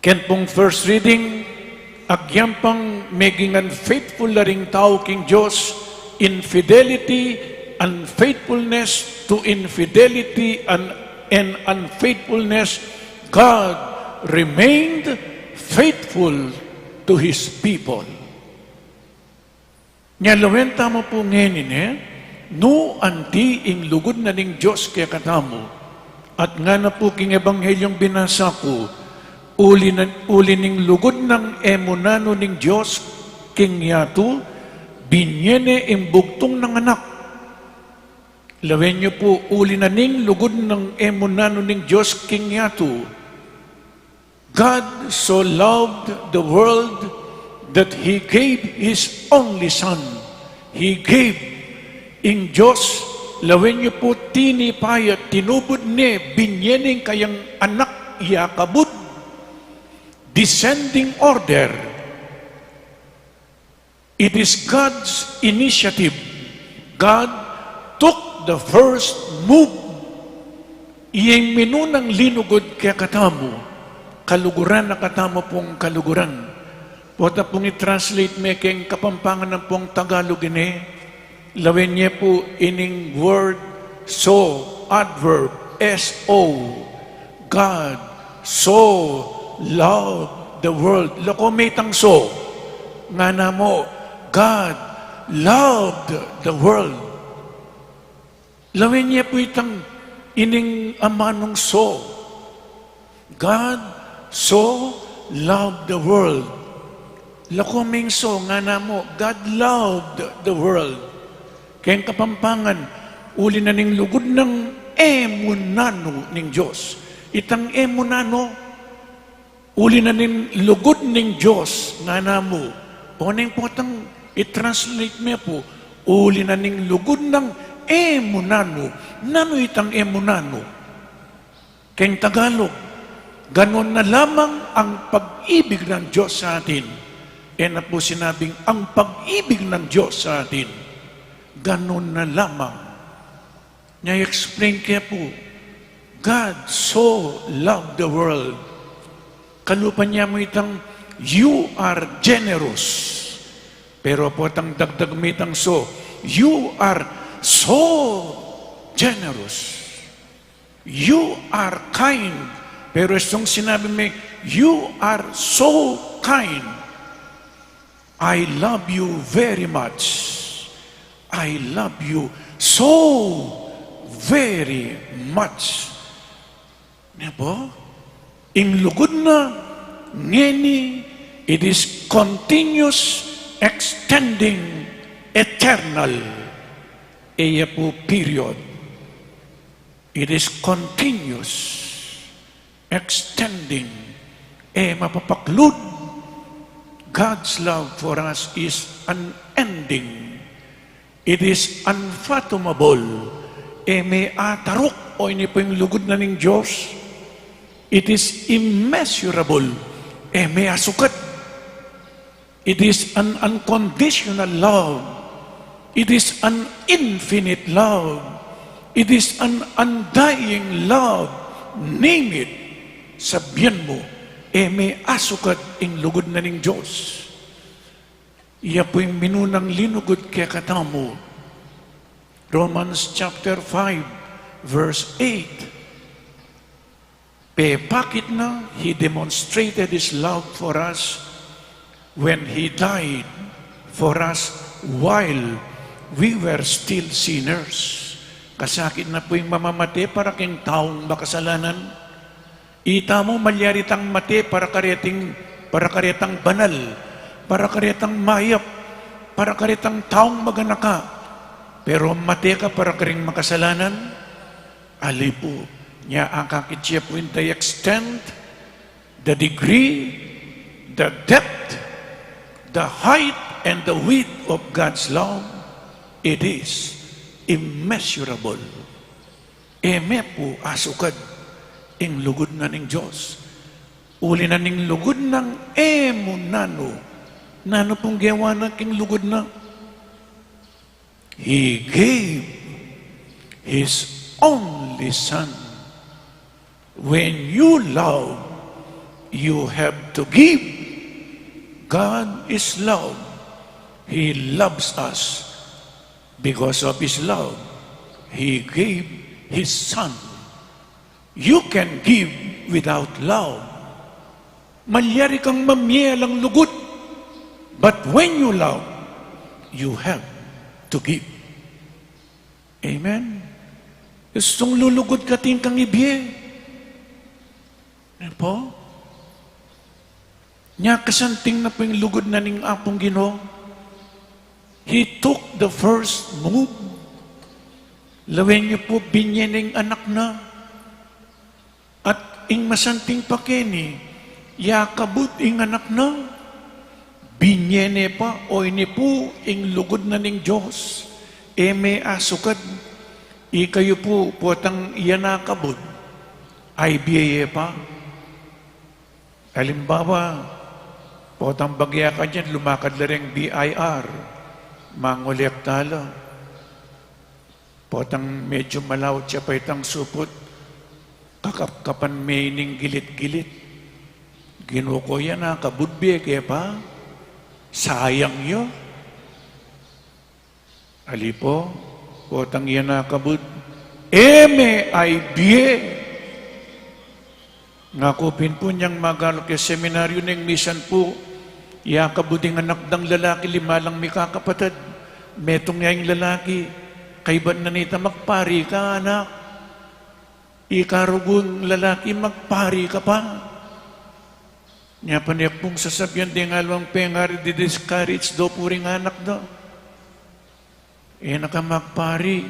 Ken pung first reading, agyang pang meging unfaithful la ring tau king Dios, infidelity, unfaithfulness to infidelity, and, and unfaithfulness, God remained faithful to His people. Nya lawen tamu pu ngeni ne, nu anti ing lugud na ning Dios kekatamu. At ngana pu king Ebanghelyung binasa ku, uli na, uli ning lugud nang e mu nanu ning Dios king yatu, binie ne ing bugtung nang anak. Lawen yu pu, uli na ning lugud nang e mu nanu ning Dios king yatu. God so loved the world that He gave His only Son. He gave. Ing Dios, lawen yu pu, tinipa ya, tinubud ne, binie ne ing kayang anak ya kabud. Descending order. It is God's initiative. God took the first move. Iya ing minunang linugud kekatamu. Kaluguran na katamu pung kaluguran. Pota pung i-translate me keng Kapampangan ampong Tagalog ini, lawen ye pu ining word so, adverb, S O. God so loved the world. Lako me itang so. Ngana mu, God loved the world. Lawen ye pu itang ining amanung so. God so loved the world. Lako me ing so, ngana mu, God loved the world. Keng Kapampangan, uli na ning lugud nang e mu nanu ning Dios. Itang e mu nanu, Uli na ning lugud ning Dios, ngana mu. O neng potang i-translate me pu, uli na ning lugud nang e mu nanu. Nanu itang e mu nanu? Keng Tagalog, ganon na lamang ang pag-ibig ng Diyos sa atin. E na po sinabing ang pag-ibig ng Diyos sa atin. Ganon na lamang. Nya i-explain ke pu, God so loved the world. Kalupa niya mu itang, "You are generous." Pero potang dagdag mu itang so, "You are so generous." "You are kind." Pero itong sinabi me, "You are so kind." "I love you very much." "I love you so very much." Nanu po? Ing lugud na ngeni, it is continuous, extending, eternal. E ya pu period. It is continuous, extending, e mapapaklud. God's love for us is unending. It is unfathomable. E me ataruk, o ini pu ing lugud na ning Dios. It is immeasurable. E me asukat. It is an unconditional love. It is an infinite love. It is an undying love. Name it. Sabian mu, e me asukat ing lugud na ning Dios. Iya pu ing minunang linugud kekatamu. Romans chapter five, verse eight. Pepakit na, He demonstrated His love for us when He died for us while we were still sinners. Kasakit na pu ing mamamate para keng taung makasalanan. Ita mu, malyari tang mate para kareting, para karetang banal, para karetang mayap, para karetang taung maganaka. Pero mate ka para karing makasalanan, ali pu. Nya akakit ye pu ing the extent, the degree, the depth, the height, and the width of God's love. It is immeasurable. E me pu asukat ing lugud na ning Dios. Uli na ning lugud nang e mu nanu. Nanu pung gewa na king lugud na? He gave His only Son. When you love, you have to give. God is love. He loves us. Because of His love, He gave His Son. You can give without love. Malyari kang mamie alang lugud. But when you love, you have to give. Amen? Gustung lulugud ka, atin kang ibie. Nanu po? Nya kasanting na pu ing lugud na ning Apung Ginu. He took the first move. Lawen yu pu, binie ne ing anak na. At ing masanting pa keni, yakabud ing anak na. Binie ne pa. O ini pu ing lugud na ning Dios. E me asukat. Ikayu pu, potang iya na kabud, ay bie ye pa. Alimbawa, potang bagya ka diyan, lumakad la reng B I R, mangolekta la. Potang medyu malaut ya pa itang suput, kakapkapan me ining gilit-gilit. Ginu ku, iya na kabud, bie ke pa. Sayang yu. Ali pu, potang iya na kabud, e me ay bie. Ngaku pin pu, inyang magalo ke seminaryu neng misan pu, yakabud ing anak dang lalaki, lima lang mikakapatad. Metung ya ing lalaki, kaybat na nita, "Magpari ka, anak." Ika rugung lalaki, "Magpari ka pa." Nya pane pung sasabian, deng aliwang pengari, di-discourage da pu ring anak da. E na ka magpari.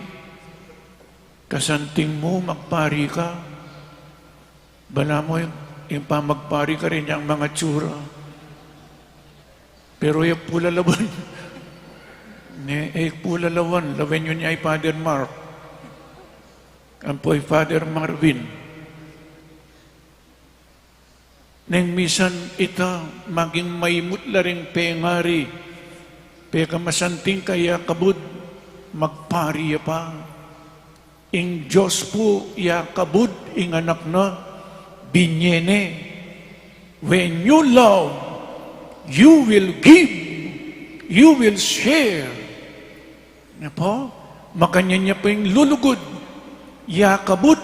Kasanting mu, magpari ka. Balamu, Ing pamagpari karin yang mga tsura. Pero e pu lalawan. Ne, e pu lalawan. Lawen yu ne i Father Mark. Ampo i Father Marvin. Neng misan ita maging maimut la ring pengari, pekamasanting kaya kabud, magpari ya pa. Ing Dios pu ya kabud ing Anak na, binie ne. When you love, you will give, you will share. Ne pu? Makanyan ya pu ing lulugud. Ya kabud,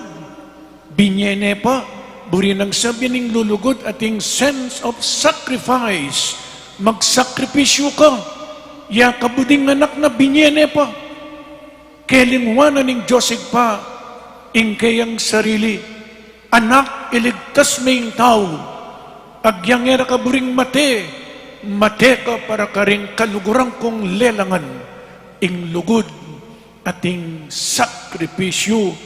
binie ne pa. Buri nang sabyan ing lulugud ating sense of sacrifice. Magsakripisyu ka. Ya kabud ing Anak na, binie ne pa. Kelingwanan ning Dios Ibpa ing keyang sarili. Anak, iligtas me ing tau. Agyang e ra ka buring mate, mate ka para karing kaluguran kung lelangan. Ing lugud ating sakripisyu,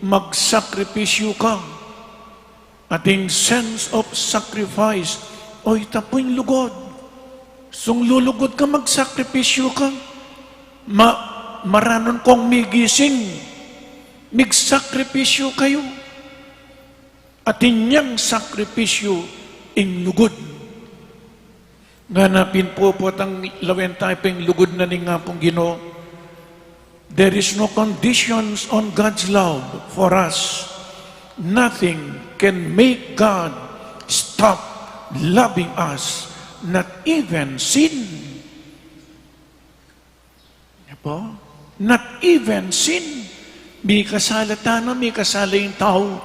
magsakripisyu ka. Ating sense of sacrifice. O, ita pu ing lugud. Sung lulugud ka, magsakripisyu ka. Ma-, maranun kong migising, migsakripisyu kayu. Atin yang sakripisyu ing lugud. Ngana pin pu, potang lawen tamu pu ing lugud na ning Apung Ginu. There is no conditions on God's love for us. Nothing can make God stop loving us, not even sin. Apo? Not even sin. Mikasala tana, mikasala ing tau.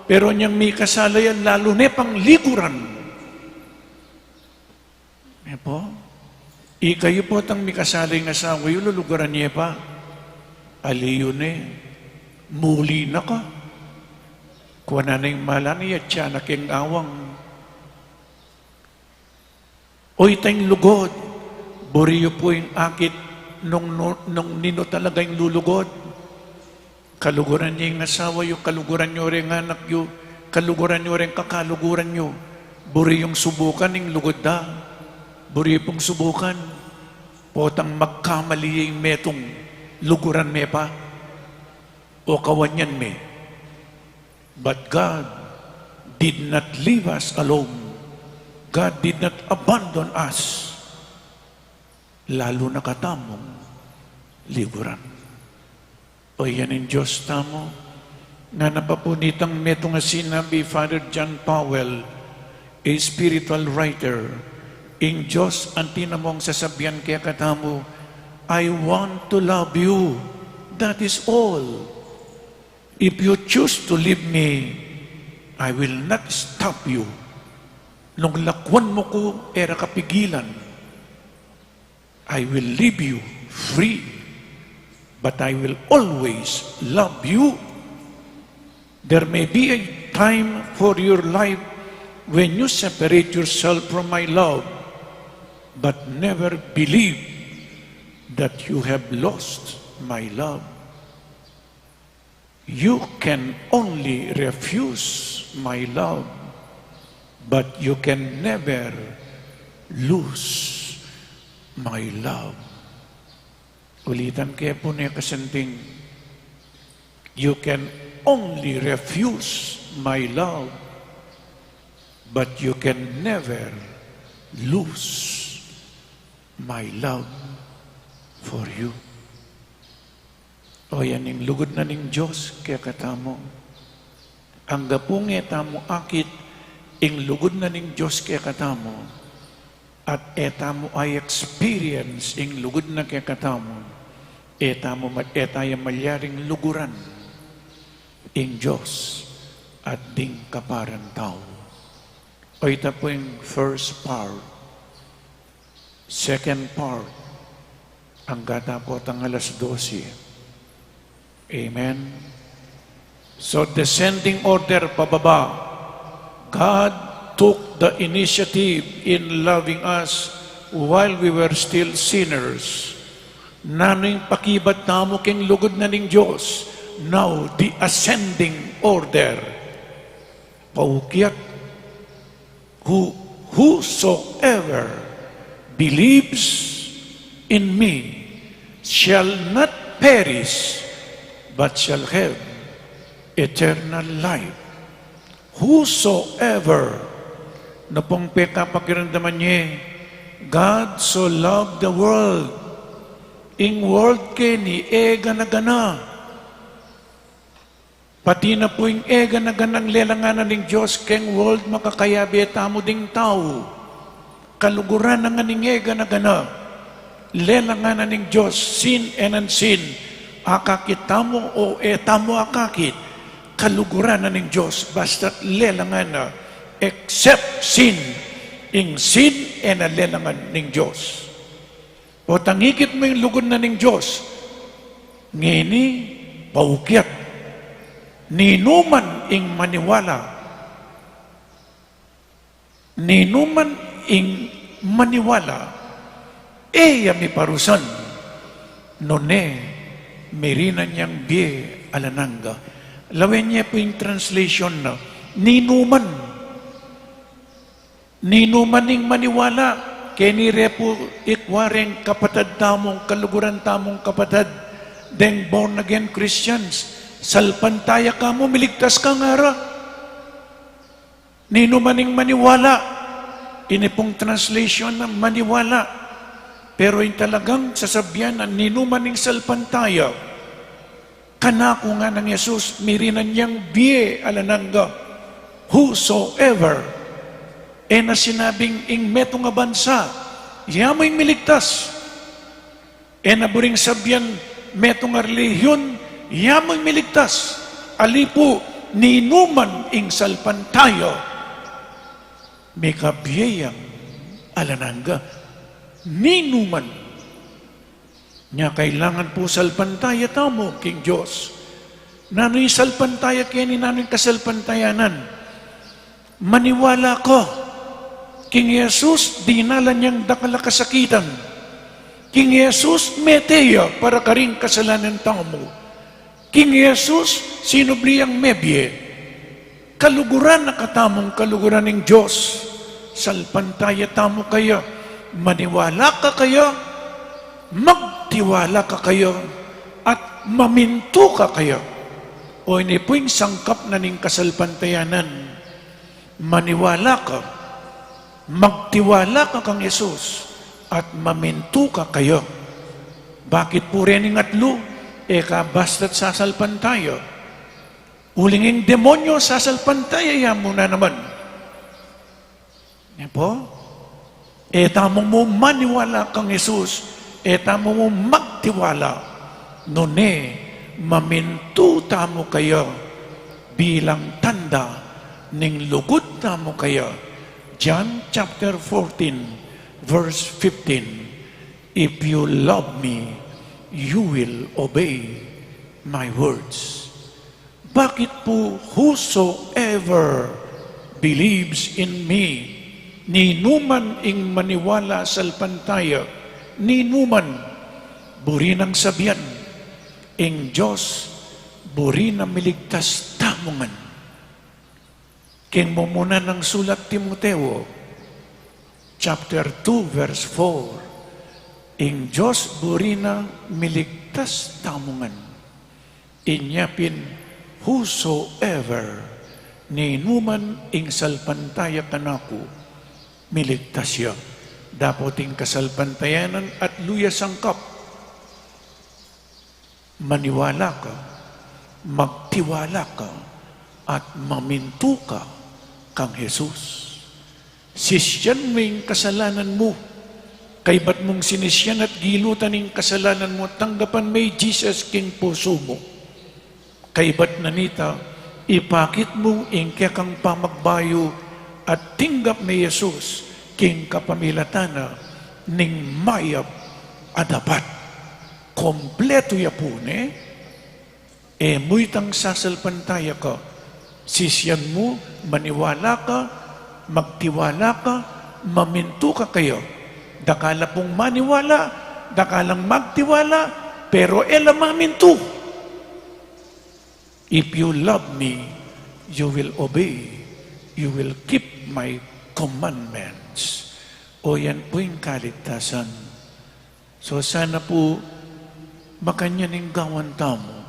Pero inyang mikasala ya, lalu ne pang liguran. Apo? Ikayu potang mikasala ing asawa yu, luluguran ye pa? Ali yu ne, muli na ka. Kuanan na ing malan, atiu na keng awang. O, ita ing lugud. Buri yu pu ing akit nung, nung, nung ninu talaga ing lulugud. Kaluguran ye ing asawa yu, kaluguran yu ring anak yu, kaluguran yu ring kakaluguran yu. Buri yung subukan ing lugud da. Buri yu pung subukan. Potang magkamali ing metung, luguran me pa. O kawanyan me. But God did not leave us alone. God did not abandon us. Lalu na katamung liguran. O, yan ing Dios tamu. Ngana pa pu nitang metung a sinabi Father John Powell, a spiritual writer, ing Dios anti na mung sasabian kekatamu, "I want to love you. That is all." If you choose to leave me, I will not stop you. Nung lakuan mu ku, e ra ka pigilan. I will leave you free, but I will always love you. There may be a time for your life when you separate yourself from my love, but never believe that you have lost my love. You can only refuse my love, but you can never lose my love. Ulitan ke pu ne, kasanting, you can only refuse my love, but you can never lose my love for you. O, yan ing lugud na ning Dios kekatamu. Angga pung e tamu akit ing lugud na ning Dios kekatamu, at e tamu a-experience ing lugud na kekatamu, e tamu ma-, e taya malyaring luguran ing Dios at ding kaparan tau. O, ita pu ing first part. Second part, angga ta potang alas dose. Amen. So, descending order, pababa. God took the initiative in loving us while we were still sinners. Nanu ing pakibat tamu king lugud na ning Dios? Now, the ascending order. Paukyat, Who, whosoever believes in me shall not perish, but shall have eternal life. Whosoever, na pung pekapakiramdaman ye, God so loved the world, ing world keni e gana-gana. Pati na pu ing e gana-ganang lelangan na ning Dios keng world, makakayabe tamu ding tau. Kaluguran na ngan ing e gana-gana, lelangan na ning Dios, seen and unseen. Akakit tamu o e tamu akakit, kaluguran na ning Dios, basta't lelangan na, except sin, ing sin e na lelangan ning Dios. O tangikit mu ing lugud na ning Dios. Ngeni, paukyat. Ninuman ing maniwala. Ninuman ing maniwala. E ya miparusan. Nune, mirinan yang bie alang angga. Lawen ye pu ing translation na. Ninuman. Ninuman ing maniwala, keni re pu ikwa reng kapatad tamung, kaluguran tamung kapatad, deng born again Christians, salpantaya ka mu, miligtas ka ngara. Ninuman ing maniwala, ini pung translation na maniwala, pero ing talagang sasabian na ninuman ing salpantaya, kanaku nganang Jesus, mirinan yang bie alang angga. Whosoever. E na sinabing ing metung a bansa, ya mu ing miligtas. E na buring sabian metung a relihiyon, ya mu ing miligtas. Ali pu, ninuman ing salpantaya, mikabie yang alang angga. Ninuman. Nya kailangan pu salpantaya tamu king Dios. Nanu ing salpantaya keni, nanu ing kasalpantayanan? Maniwala ka. King Jesus, dinalan yang dakal a kasakitan. King Jesus, mete ya para karing kasalanan tamu. King Jesus, sinubli yang mebie. Kaluguran na katamung kaluguran ning Dios. Salpantaya tamu kaya, maniwala ka kaya, magtiwala ka kaya, at mamintu ka kaya. O ini pu ing sangkap na ning kasalpantayanan. Maniwala ka, magtiwala ka kang Jesus, at mamintu ka kaya. Bakit pu reng atlu? E ka basta't sasalpantaya. Uling ing demonyo sasalpantaya ya mu na naman. Nya pu? E tamu mu maniwala kang Jesus, e tamu mu magtiwala, nune mamintu tamu kaya bilang tanda ning lugud tamu kaya. John chapter fourteen, verse fifteen, "If you love me, you will obey my words." Bakit pu whosoever believes in me, ninuman ing maniwala salpantaya, ninuman, buri nang sabian, ing Dios buri na miligtas tamu ngan. King mumuna nang sulat Timoteo, chapter two, verse four, ing Dios buri na miligtas tamu ngan. Inya pin, whosoever, ninuman ing salpantaya kanaku, miligtas ya. Dapot ing kasalpantayanan atlu ya sangkap. Maniwala ka, magtiwala ka, at mamintu ka kang Jesus. Sisian mu ing kasalanan mu. Kaybat mung sinisian at gilutan ing kasalanan mu, tanggapan me i Jesus king pusu mu. Kaybat na nita, ipakit mu ing kekang pamagbayu at tinggap me i Jesus king kapamilatan na ning mayap a dapat. Kompletu ya pu, ne? E mu itang sasalpantaya ka. Sisian mu, maniwala ka, magtiwala ka, mamintu ka kaya. Dakal la pung maniwala, dakal lang magtiwala, pero e la mamintu. If you love me, you will obey. You will keep my commandments. O yan pu ing kaligtasan. So sana pu makanyan ing gawan tamu.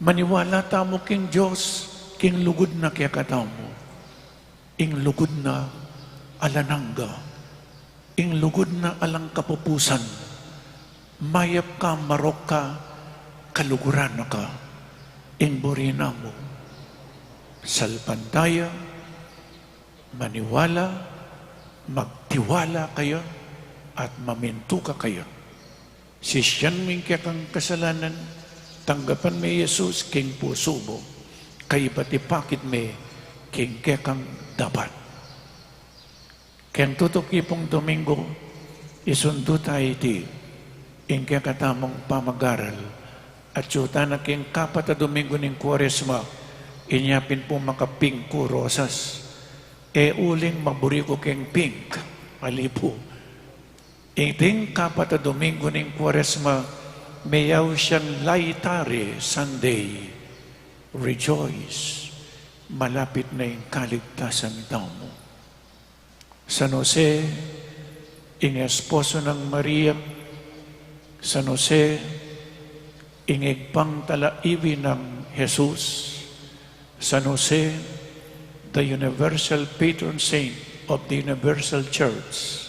Maniwala tamu king Dios, king lugud na kekatamu. Ing lugud na alang angga, ing lugud na alang kapupusan. Mayap ka, marok ka, kaluguran na ka. Ing buri namu, salpantaya, maniwala, magtiwala kaya, at mamintu ka kaya. Sisian mu ing kekang kasalanan, tanggapan me i Jesus king pusu mu, kaybat ipakit me king kekang dapat. Keng tutuki pung Domingo, isundu ta iti ing kekatamung pamagaral, at atyu ta na king kapat a Domingo ning Kuaresma, inya pin pu makapingku rosas. E uling maburi ku keng pink, ali pu. Iting kapat a Domingo ning Kuaresma, meyaus yang Laetare Sunday. Rejoice, malapit na ing kaligtasan tamu. San Jose, ing esposo nang Maria, San Jose, ing ibpang talaiwi nang Jesus, San Jose, the universal patron saint of the universal church,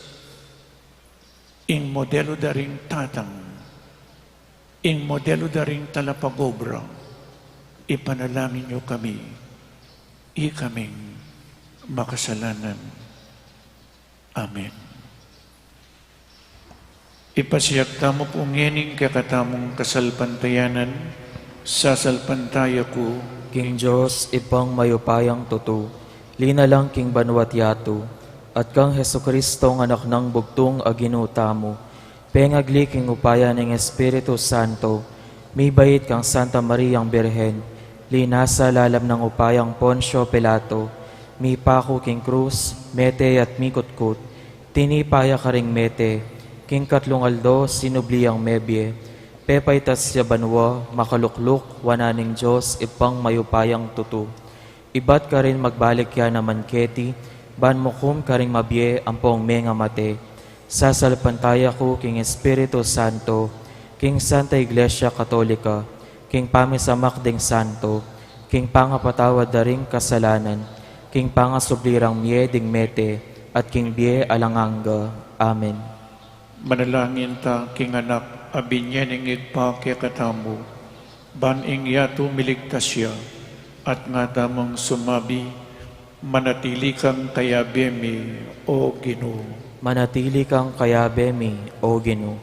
ing modelu da ring tatang, ing modelu da ring talapagobra, ipanalangin yu kami, ikaming makasalanan. Amen. Ipasiag tamu pu ngening kekatamung kasalpantayanan. Sasalpantaya ku king Dios, Ibpang mayupayang tutu, linalang king banua't yatu, at kang Jesucristo, a Anak nang bugtung a Ginu tamu, pengagli king upaya ning Espiritu Santo, mibait kang Santa Mariang Birhen, linasa lalam nang upayang Poncio Pilato, mipaku king krus, mete at mikutkut, tinipa ya karing mete, king katlung aldo sinubli yang mebie, pepaitas ya banua, makalukluk wanan ning Dios Ibpang mayupayang tutu. Ibat karin magbalik ya naman keti, ban mukum karing mabie ampong mengamate. Sasalpantaya ku king Espiritu Santo, king Santa Iglesia Katolika, king pamisamak ding santo, king pangapatawad da ring kasalanan, king pangasubli rang mie ding mete, at king bie alang angga. Amen. Manalangin ta king Anak a binye ning Ibpa kekatamu, ban ing yatu miligtas ya, at ngana tamung sumabi, manatili kang kayabe mi, O Ginu. Manatili kang kayabe mi, O Ginu.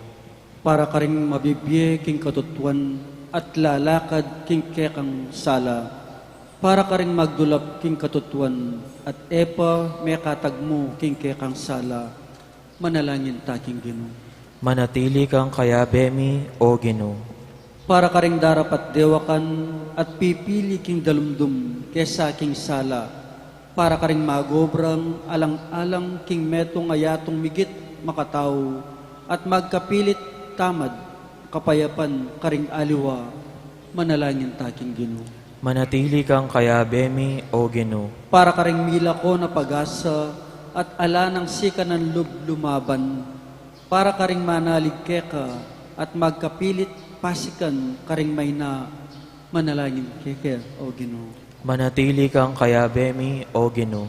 Para karing mabibie king katutuan at lalakad king kekang sala. Para karing magdulap king katutuan at e pa mekatagmu king kekang sala. Manalangin ta king Ginu. Manatili kang kayabe mi, O Ginu. Para karing darapat dewakan at pipili king dalumdum kesa king sala. Para karing magobrang alang-alang king metung a yatung migit makatau at magkapilit tamad kapayapan karing aliwa. Manalangin ta king Ginu. Manatili kang kayabe mi, O Ginu. Para karing milako na pag-asa at ala nang sikanan lub lumaban. Para karing manalig keka at magkapilit pasikan karing maina. Manalangin keka, O Ginu. Manatili kang kayabe mi, O Ginu.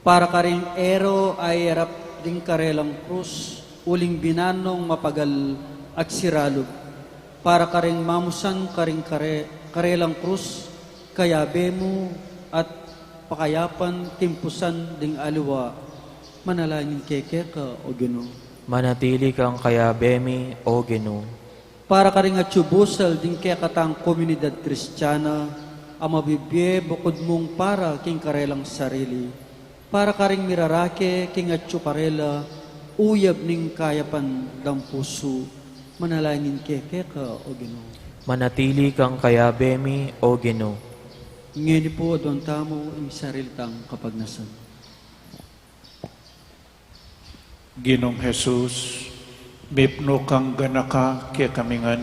Para karing ero a iyarap ding karelang krus, uling binan nong mapagal at siralub. Para karing mamusan karing kare-, karelang krus, kayabe mu at pakayapan king pusan ding aliwa. Manalangin keka, O Ginu. Manatili kang kayabe mi, O Ginu. Para karing atyu busal ding kekatang komunidad Kristiana a mabibie bukud mung para king karelang sarili. Para karing mirarake king atyu karela, uyab ning kayapan dang pusu. Manalangin keka, O Ginu. Manatili kang kayabe mi, O Ginu. Ngeni pu adwan tamu ing sarili tang kapagnasan. Ginung Jesus, mipnu kang ganaka kekami ngan,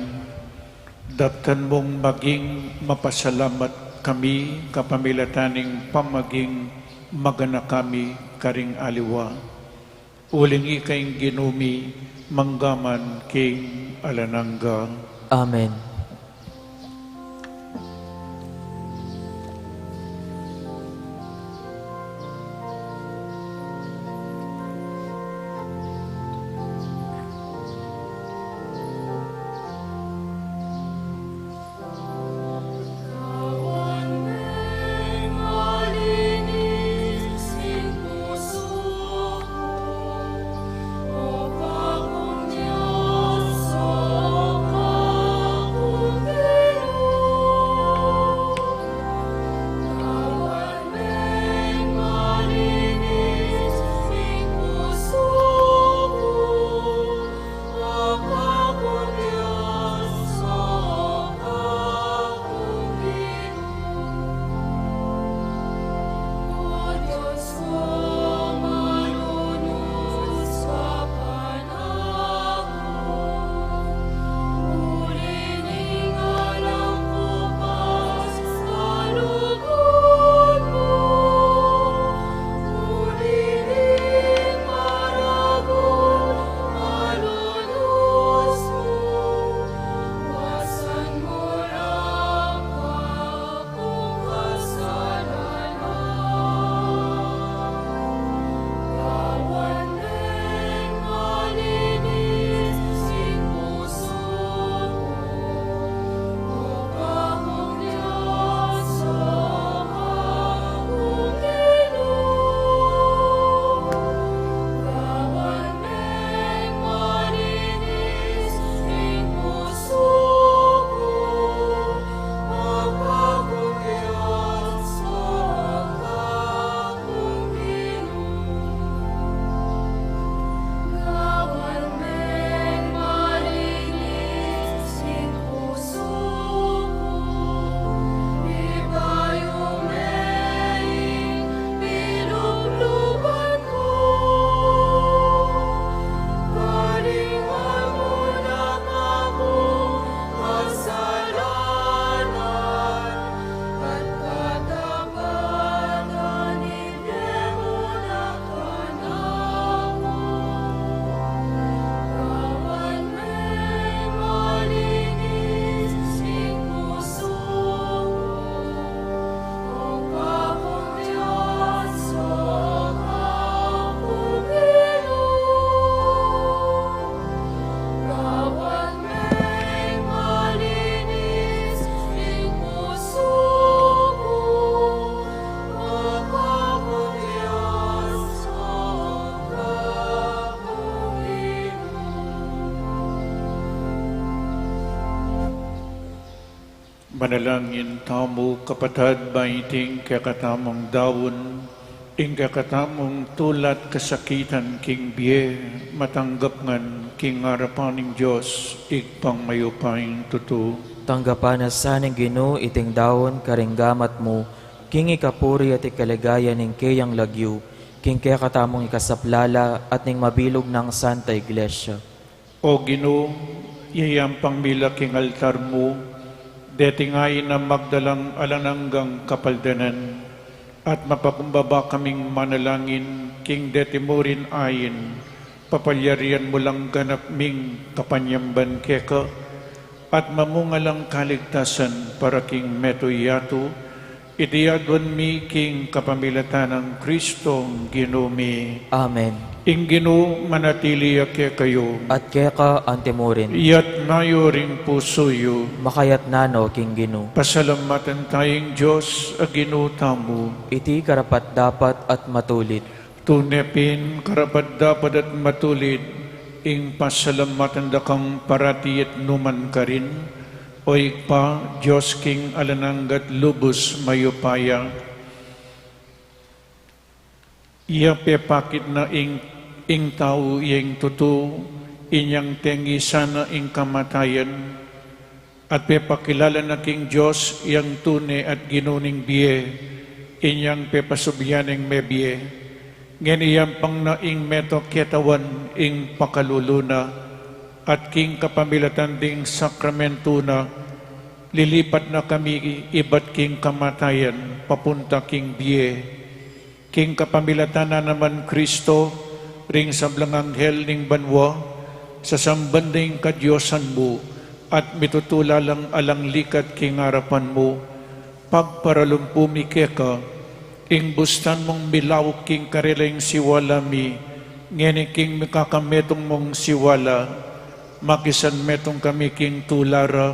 daptan mung maging mapasalamat kami kapamilatan ning pamaging maganaka mi karing aliwa. Uling ika ing Ginu mi, mangga man king alang angga. Amen. Manalangin tamu, kapatad, ba iting kekatamung daun, ing kekatamung tulat kasakitan king bie, matanggap ngan king arapan ning Dios, Ibpang mayupayang tutu. Tanggapan na sa ning Ginu iting daun karing gamat mu, king ikapuri at ikaligaya ning keyang lagyu, king kekatamung ikasaplala at ning mabilug nang Santa Iglesia. O Ginu, iyayampang mi la king altar mu, deti ngeni a magdalang alang anggang kapaldanan, at mapakumbaba kaming manalangin king deti murin ain, papalyarian mu lang ganap ming kapanyamban keka, at mamunga lang kaligtasan para king metung yatu, iti aduan mi king kapamilatan nang Kristong Ginu mi. Amen. Ing Ginu manatili ya kekayu. At keka antimurin. Iyatas yu ring pusu yu. Makayatas no king Ginu. Pasalamatan taya ing Dios a Ginu tamu. Iti karapat-dapat at matulid. Tune pin karapat-dapat at matulid ing pasalamatan da kang parati at nu man karin, O Ibpa, Dios king alang angga at lubus mayupaya. Iya pepakit na ing, ing tau iya ing tutu, inyang tengisan na ing kamatayan, at pepakilala na king Dios yang tune at Ginu ning bie, inyang pepasubli ya ning mebie. Ngeni iyampang na ing metung ketawan ing pakalulu na, at king kapamilatan ding sakramentu na, lilipat na kami ibat king kamatayan papunta king bie. King kapamilatan na naman Kristo, ring sablang anghel ning banua, sasamban da ing kadiosan mu, at mitutula lang alang likat king arapan mu, pagparalumpu mi keka, ing bustan mung milauk king karelang siwala mi, ngeni king mikakametung mung siwala, makisanmetung kami king tula ra,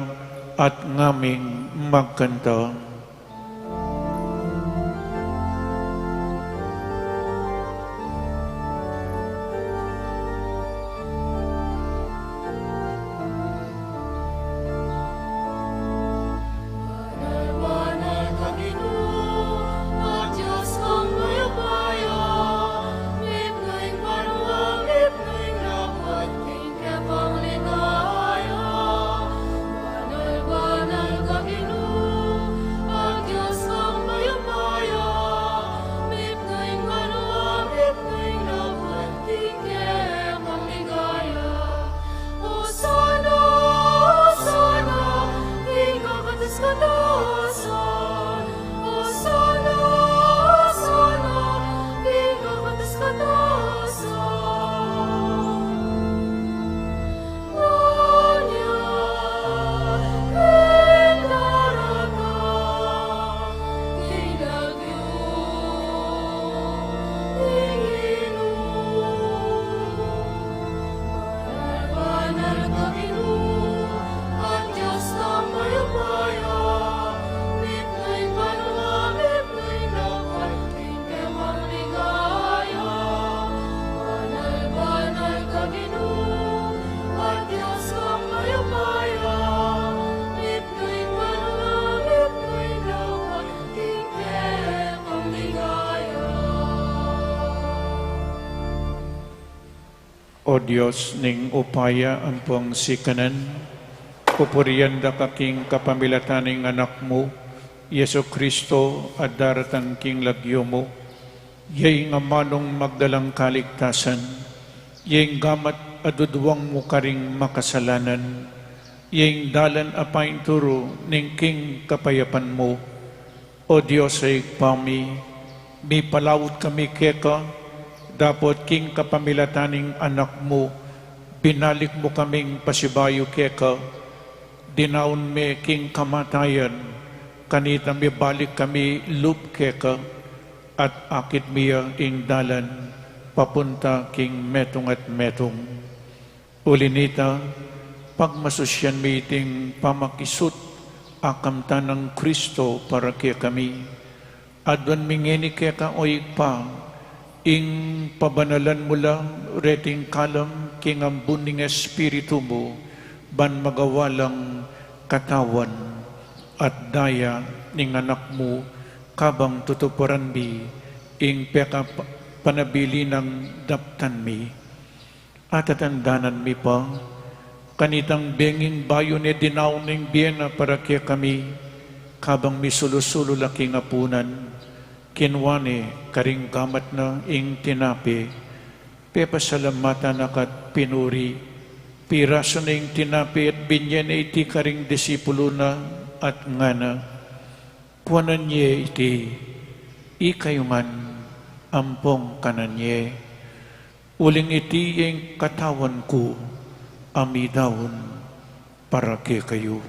at ngaming magkanta. O Dios ning upaya ampong sikanan, pupurian da ka king kapamilatan ning Anak mu, Jesu Kristo, a daratang king lagyu mu, ya ing amanung magdalang kaligtasan, ya ing gamat a duduang mu karing makasalanan, ya ing dalan a painturu ning king kapayapan mu. O Dios a Ibpa mi, mipalaut kami keka, dapot king kapamilatan ning Anak mu, binalik mu kaming pasibayu keka, dinaun me king kamatayan, kanita mibalik kami lub keka, at akit mi ya ing dalan papunta king metung at metung. Uli nita, pagmasusyan mi iting pamakisut a kamtan nang Kristo para kekami. Aduan mi ngeni keka, o Ibpa, ing pabanalan mu la reting kalam king ambun ning Espiritu mu, ban magawa lang katawan at daya ning Anak mu, kabang tutuparan mi ing pekapanabilin nang daptan mi. Atatandanan mi pa, kanitang benging bayu ne dinaun ning bie na para kekami, kabang misulu-sulu la king apunan, kinua ne karing gamat na ing tinape, pepasalamatan na ka't pinuri, pirasu ne ing tinape at binye ne iti karing disipulu na at ngana, kuanan ye iti, ikayu ngan ampong kanan ye. Uling iti ing katawan ku a midaun para kekayu.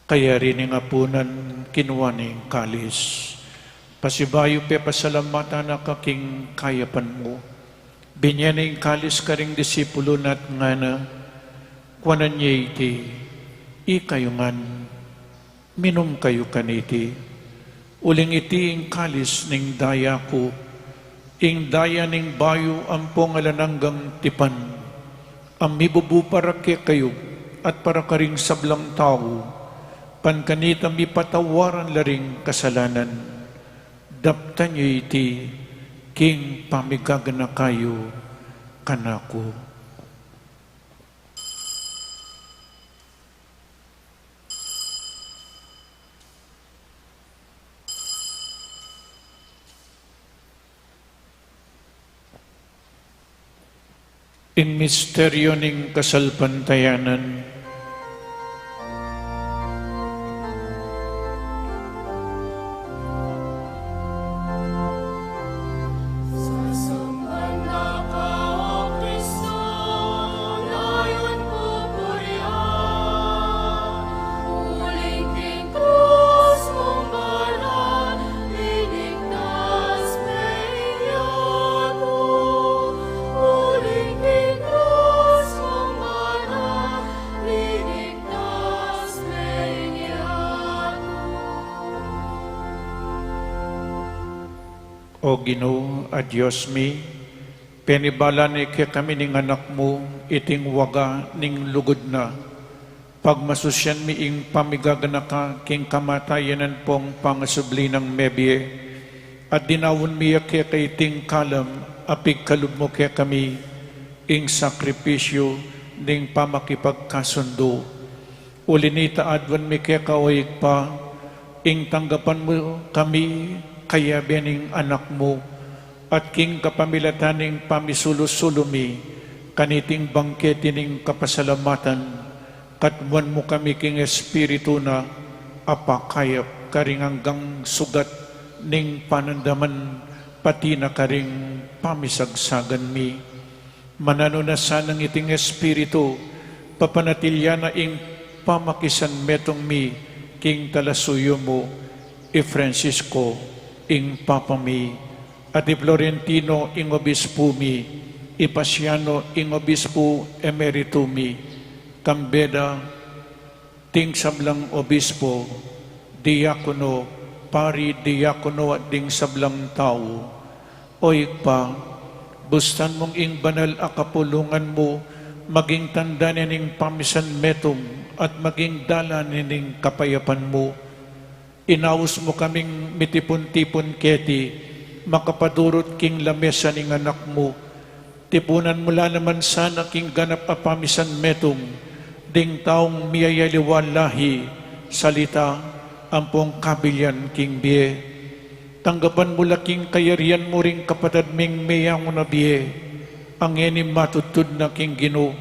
Kayari ning apunan, kinua ne ing kalis. Pasibayu pepasalamatan na ka king kayapan mu. Binye ne ing kalis karing disipulu na at ngana, kuanan ye iti, ikayu ngan, minum kayu kaniti. Uling iti ing kalis ning daya ku, ing daya ning bayu ampong alang anggang tipan, a mibubu para kekayu at para karing sablang tau, ban kanita mipatawaran la ring kasalanan. Daptan yu iti king pamigaganaka yu kanaku. Ing misteryo ning kasalpantayanan. Sasamban na ka, O Kristo, na iyong pupurian, uling king krus mung banal, linigtas me ing yatu. Uling king krus mung banal, linigtas me ing yatu. O Ginu, a Dios mi, penibala ne kekami ning Anak mu iting waga ning lugud na. Pagmasusyan mi ing pamigaganaka king kamatayan ampong pangasubli nang mebie, at dinaun mi ya keka iting kalam a pigkalub mu kekami ing sakripisyu ning pamakipagkasundu. Uli nita, aduan mi keka, O Ibpa, ing tanggapan mu kami kayabe ning Anak mu, at king kapamilatan ning pamisulu-sulu mi kaniting bangkete ning kapasalamatan, katmuan mu kami king Espiritu na a pakayap karing anggang sugat ning panandaman, pati na karing pamisagsagan mi. Mananu na sanang iting Espiritu, papanatilian na ing pamakisanmetung mi king talasuyu mu, i Francisco, ing Papa mi, at i Florentino, ing Obispu mi, i Pasiano, ing Obispu Emeritu mi, kambe da ding sablang obispo, diakono, pari, diakono, at ding sablang tau. O Ibpa, bustan mung ing banal a kapulungan mu maging tanda ne ning pamisanmetung at maging dalan ne ning kapayapan mu. Inaus mu kaming mitipun-tipun keti, makapadurut king lamesa ning Anak mu. Tipunan mu la naman sana king ganap a pamisanmetung ding taung miyayaliwa lahi, salita, ampong kabilian king bie. Tanggapan mu la king kayarian mu ring kapatad ming meyangu na bie, a ngeni matudtud na king Ginu,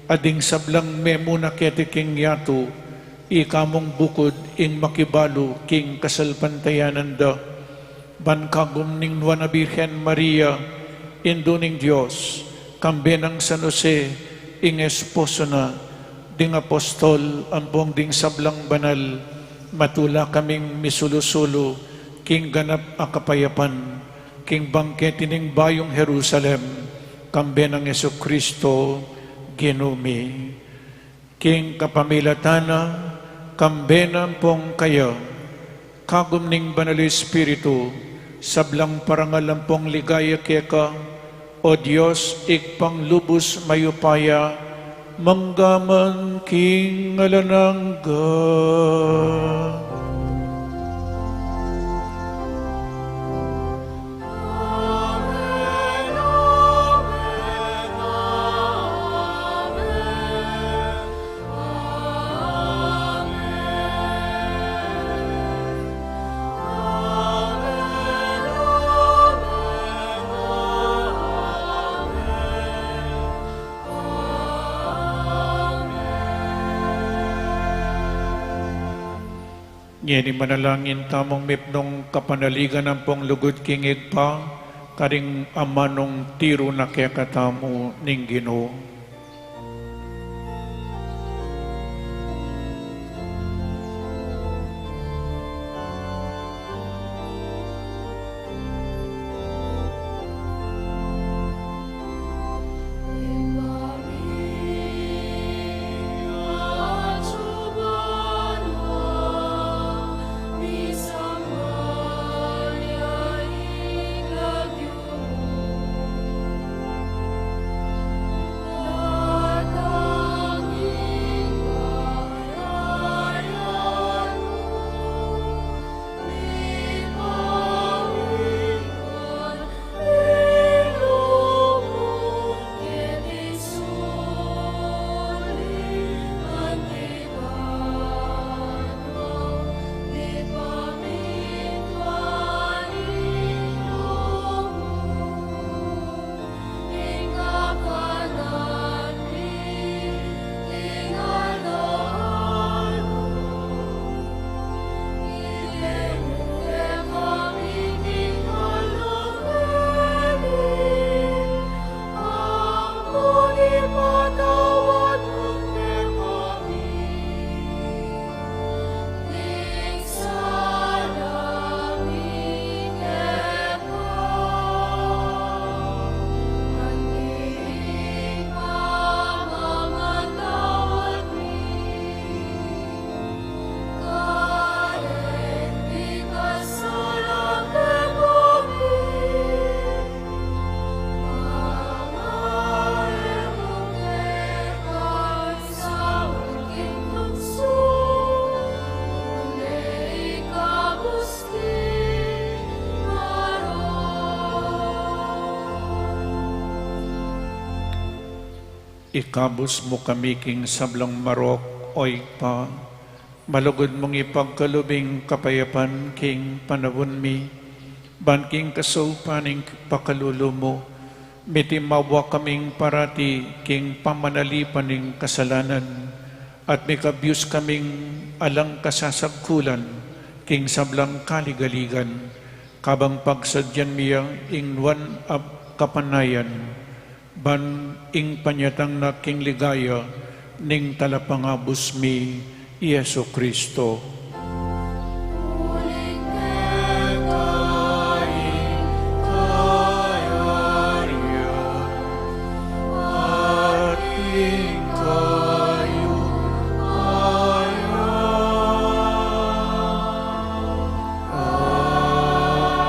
at ding sablang memuna keti king yatu, ika mung bukud ing makibalu king kasalpantayanan da. Ban kagum ning Nuan a Birhen Maria, Indu ning Dios, kambe nang San Jose, ing esposo na, ding apostol, ampong ding sablang banal, matula kaming misulu-sulu king ganap a kapayapan, king bangkete ning bayung Jerusalem, kambe nang Jesucristo, Ginu mi. King kapamilatan na, kambe na ampong kaya, kagum ning Banal Espiritu, sablang parangal ampong ligaya keka, O Dios, Ibpang lubus mayupaya, mangga man king alang angga. Ngeni manalangin tamung mipnung kapanaligan ampong lugud king Ibpa, karing amanung tiru na kekatamu ning Ginu. Ikabus mu kami king sablang marok, o Ibpa, malugud mung ipagkalub ing kapayapan king panaun mi, ban king kasaupan ning pakalulu mu, mitimawa kaming parati king pamanalipan ning kasalanan, at mikabyus kaming alang kasasagkulan king sablang kaligaligan, kabang pagsadyan mi ya ing nuan a kapanayan, ban ing panyatang na king ligaya ning Talapangabus mi, Jesucristo.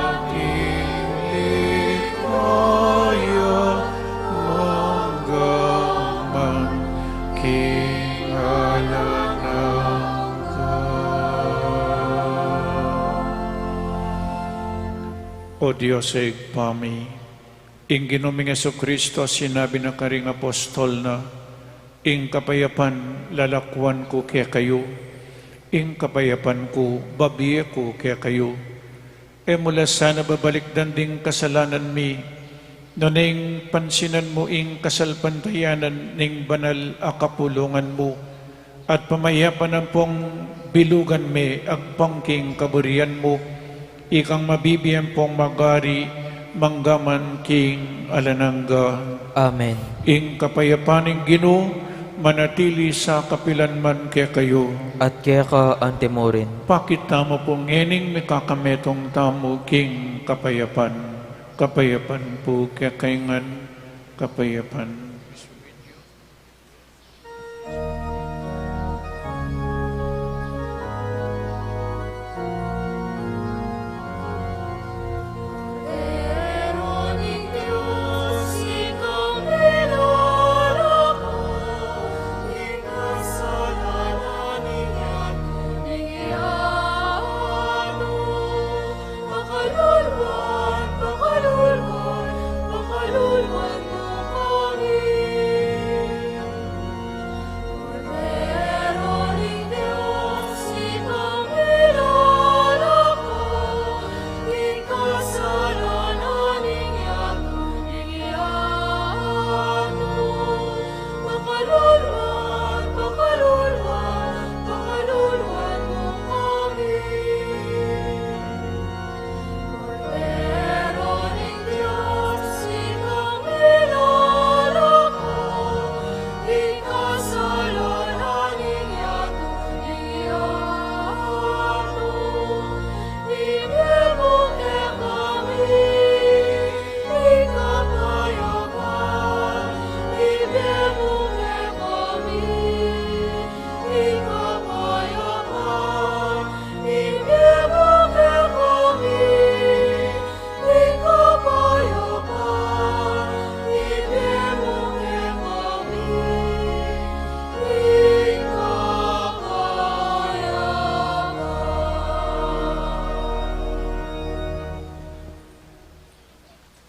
At ing ligaya mangga man king alang angga. O Dios a Ibpa mi, ing Ginu ming Jesucristo, sinabi na karing apostol na, "Ing kapayapan lalakuan ku kekayu, ing kapayapan ku babie ku kekayu." E mu la sana babalikdan ding kasalanan mi, nune ing pansinan mu ing kasalpantayanan ning banal a kapulungan mu, at pamayapan ampong bilugan me agpang king kaburian mu, ikang mabibie ampong magari mangga man king alang angga. Amen. Ing kapayapan ning Ginu manatili sa kapilan man kekayu. At keka anti mu rin. Pakit tamu pu ngening mikakametung tamu king kapayapan. Kapayapan pu kekayu ngan, kapayapan. Pakalulwan, pakalulwan, pakalulwan mu kami. Kordero ning Dios, ikang milalako king kasalanan ning yatu, ning yatu. Pakalulwan, pakalulwan, pakalulwan mu kami. Kordero ning Dios, ikang milalako king kasalanan ning yatu, ning yatu. Ibie mu kekami ing kapayapan, ibie mu kekami ing kapayapan, ibie mu kekami ing kapayapan, ibie mu kekami ing kapayapan.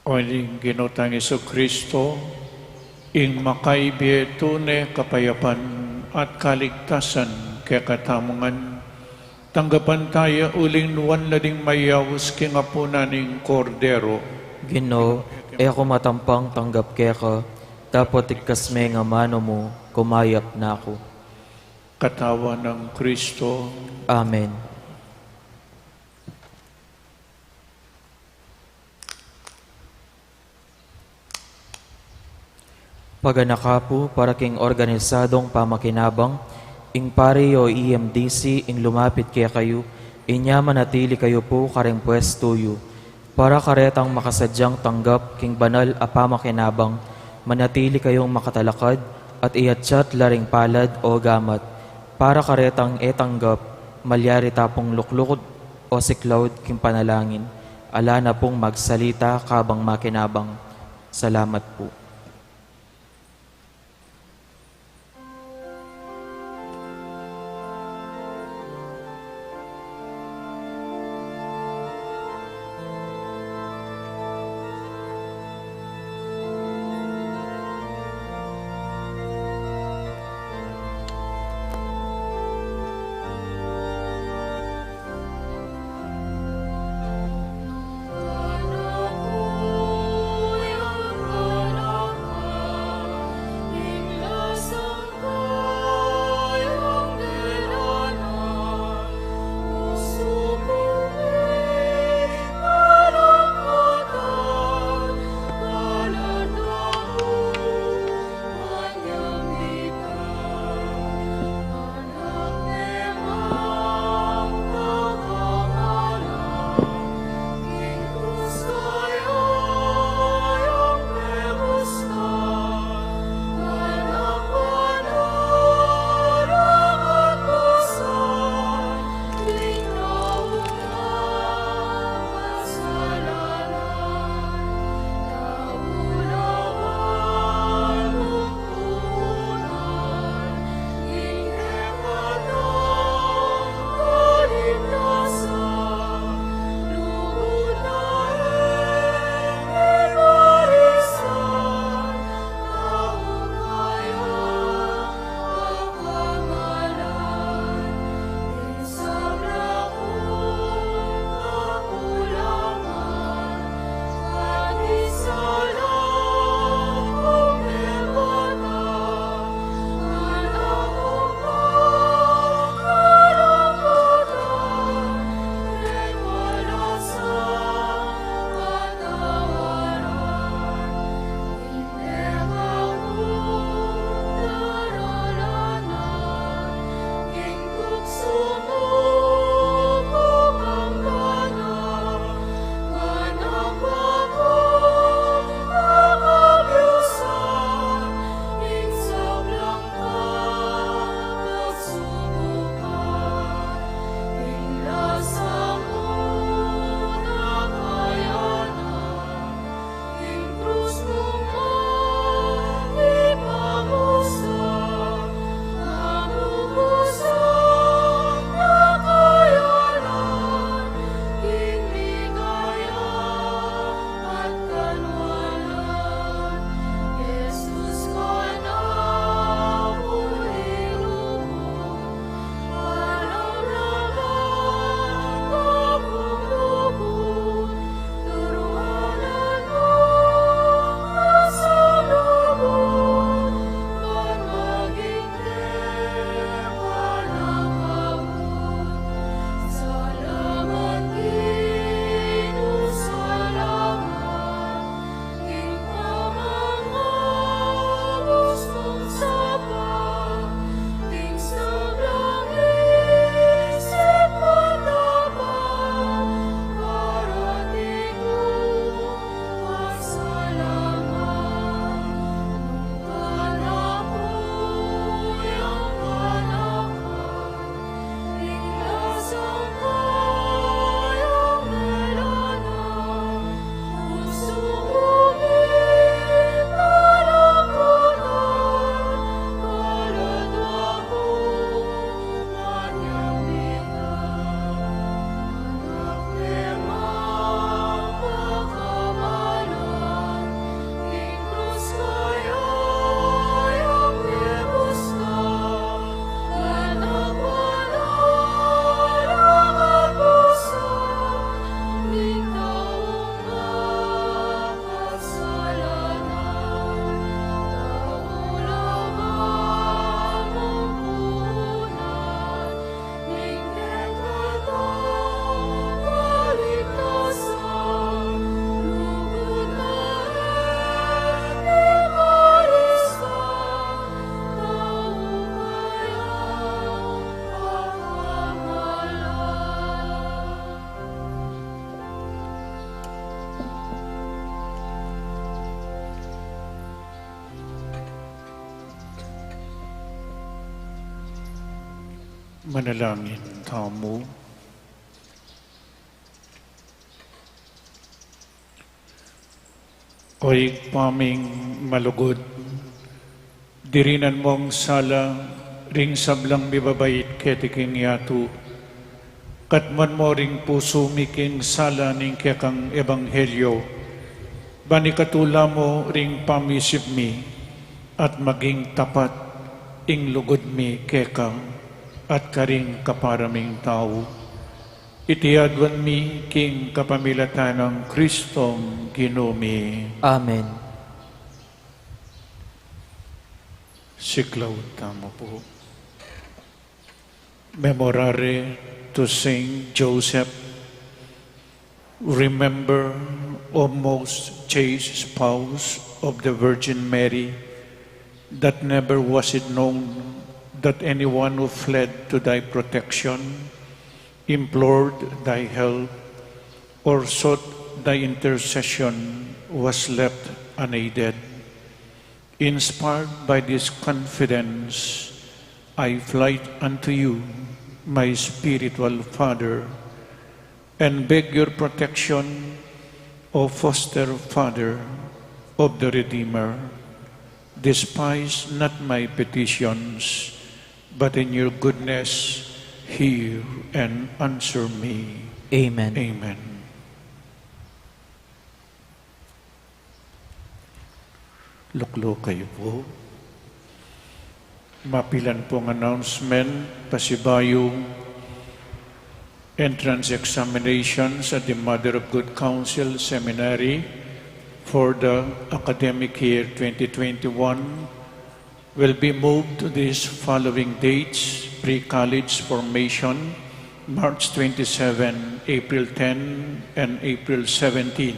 O ing Ginu tang Jesucristo, ing makaibie tune kapayapan at kaligtasan kekatamu ngan, tanggapan taya uling nuan la ding mayaus king apunan ning Kordero. Ginu, e ku matampang tanggap keka, dapot igkas me ing amanu mu, kumayap na ku. Katawan nang Kristo. Amen. Paganaka pu para king organisadong pamakinabang, ing pari o E M D C ing lumapit kekayu, inya manatili kayu pu karing pwestu yu. Para karetang makasadyang tanggap king banal a pamakinabang, manatili kayung makatalakad at iatsat la ring palad o gamat. Para karetang e tanggap, malyari ta pung luklukut o siklaud king panalangin, ala na pung magsalita kabang makinabang. Salamat pu. Manalangin tamu. O Ibpa ming malugud, dirinan mong sala ring sablang mibabait keti king yatu, katmuan mo ring pusu mi king sala ning kekang ebanghelyo, ban ikatula mo ring pamisip mi, at maging tapat ing lugud mi keka at karing kapara ming tau. Iti aduan mi king kapamilatan nang Kristong Ginu mi. Amen. Siklaud tamu pu. Memorare to Saint Joseph. Remember, O most chaste spouse of the Virgin Mary, that never was it known that anyone who fled to thy protection, implored thy help, or sought thy intercession was left unaided. Inspired by this confidence, I fly unto you, my spiritual father, and beg your protection, O foster father of the Redeemer. Despise not my petitions, but in your goodness hear and answer me. Amen. Amen. Lukluk kayu pu. Mapilan pung announcement, pasibayu, entrance examinations at the Mother of Good Counsel Seminary for the academic year twenty twenty-one will be moved to these following dates: pre-college formation, March twenty-seven, April ten, and April seventeen.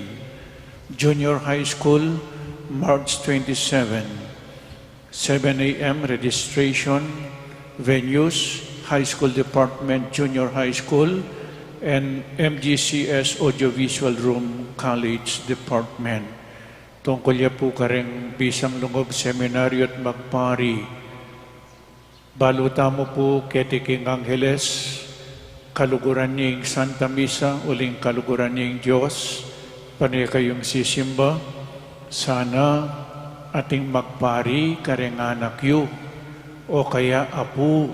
Junior high school, March twenty-seven, seven a.m. registration. Venues: high school department, junior high school, and M G C S audiovisual room, college department. Tungkul ya pu kareng bisang lungub, seminaryo at magpari. Balu tamu pu keti king Angeles, kaluguran ning Santa Misa, uling kaluguran ning Dios, pane kayung sisimba, sana ating magpari kareng anak yu, o kaya apu,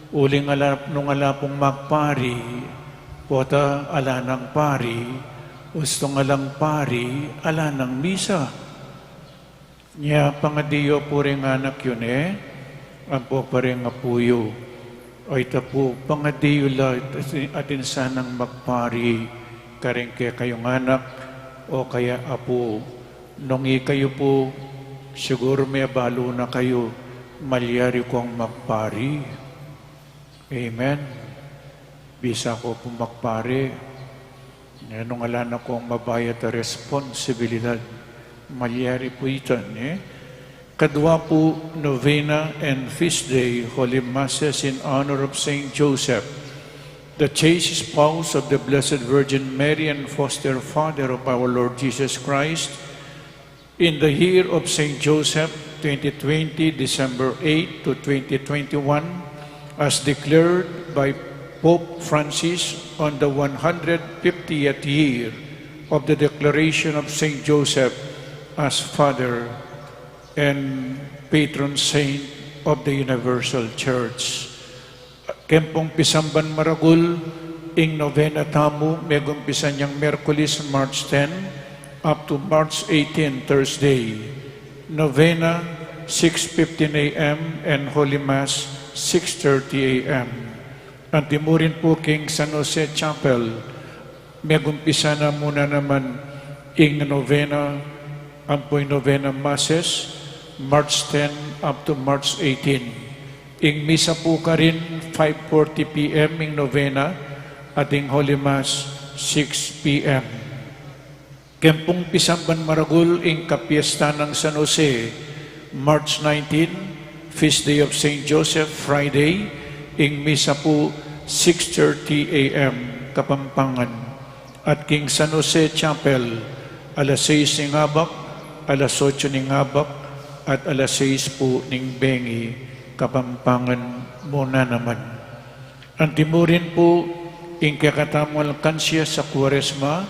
uling ala, nung ala pung magpari, pota ala nang pari, ustung alang pari, ala nang misa. Nya pangadi yu pu reng anak yu ne, ampo pa reng apu yu. O ita pu, pangadi yu la atin sanang magpari kareng kekayung anak o kaya apu. Nung ikayu pu, siguru me balu na kayu, malyari kung magpari. Amen. Bisa ku pu magpari. Nung ala na kung mabayat a responsibilidad, malyari pu ita, ne? Kadwa pu, novena and feast day, holy masses in honor of Saint Joseph, the chaste spouse of the Blessed Virgin Mary and foster father of our Lord Jesus Christ, in the year of Saint Joseph, twenty twenty, December eight to twenty twenty-one, as declared by Pope Francis on the one hundred fiftieth year of the declaration of Saint Joseph as Father and Patron Saint of the Universal Church. Keng pung pisamban maragul, ing novena tamu, megumpisan yang Miyerkules, March ten, up to March eighteen, Thursday. Novena, six fifteen a.m., and Holy Mass, six thirty a.m. Antimurin pu king San Jose Chapel, megumpisa na mu naman ing novena, ampo ing novena masses, March ten up to March eighteen. Ing misa pu karin, five forty p.m. ing novena, at ing Holy Mass, six p.m. Keng pung pisamban maragul ing kapiesta nang San Jose, March nineteen, feast day of Saint Joseph, Friday, ing misa pu six thirty a.m. Kapampangan. At king San Jose Chapel, alas sais ning abak, alas otso ning abak, at alas sais pu ning bengi, Kapampangan mu na naman. Antimurin pu ing kekatamung alkansya sa Kuaresma,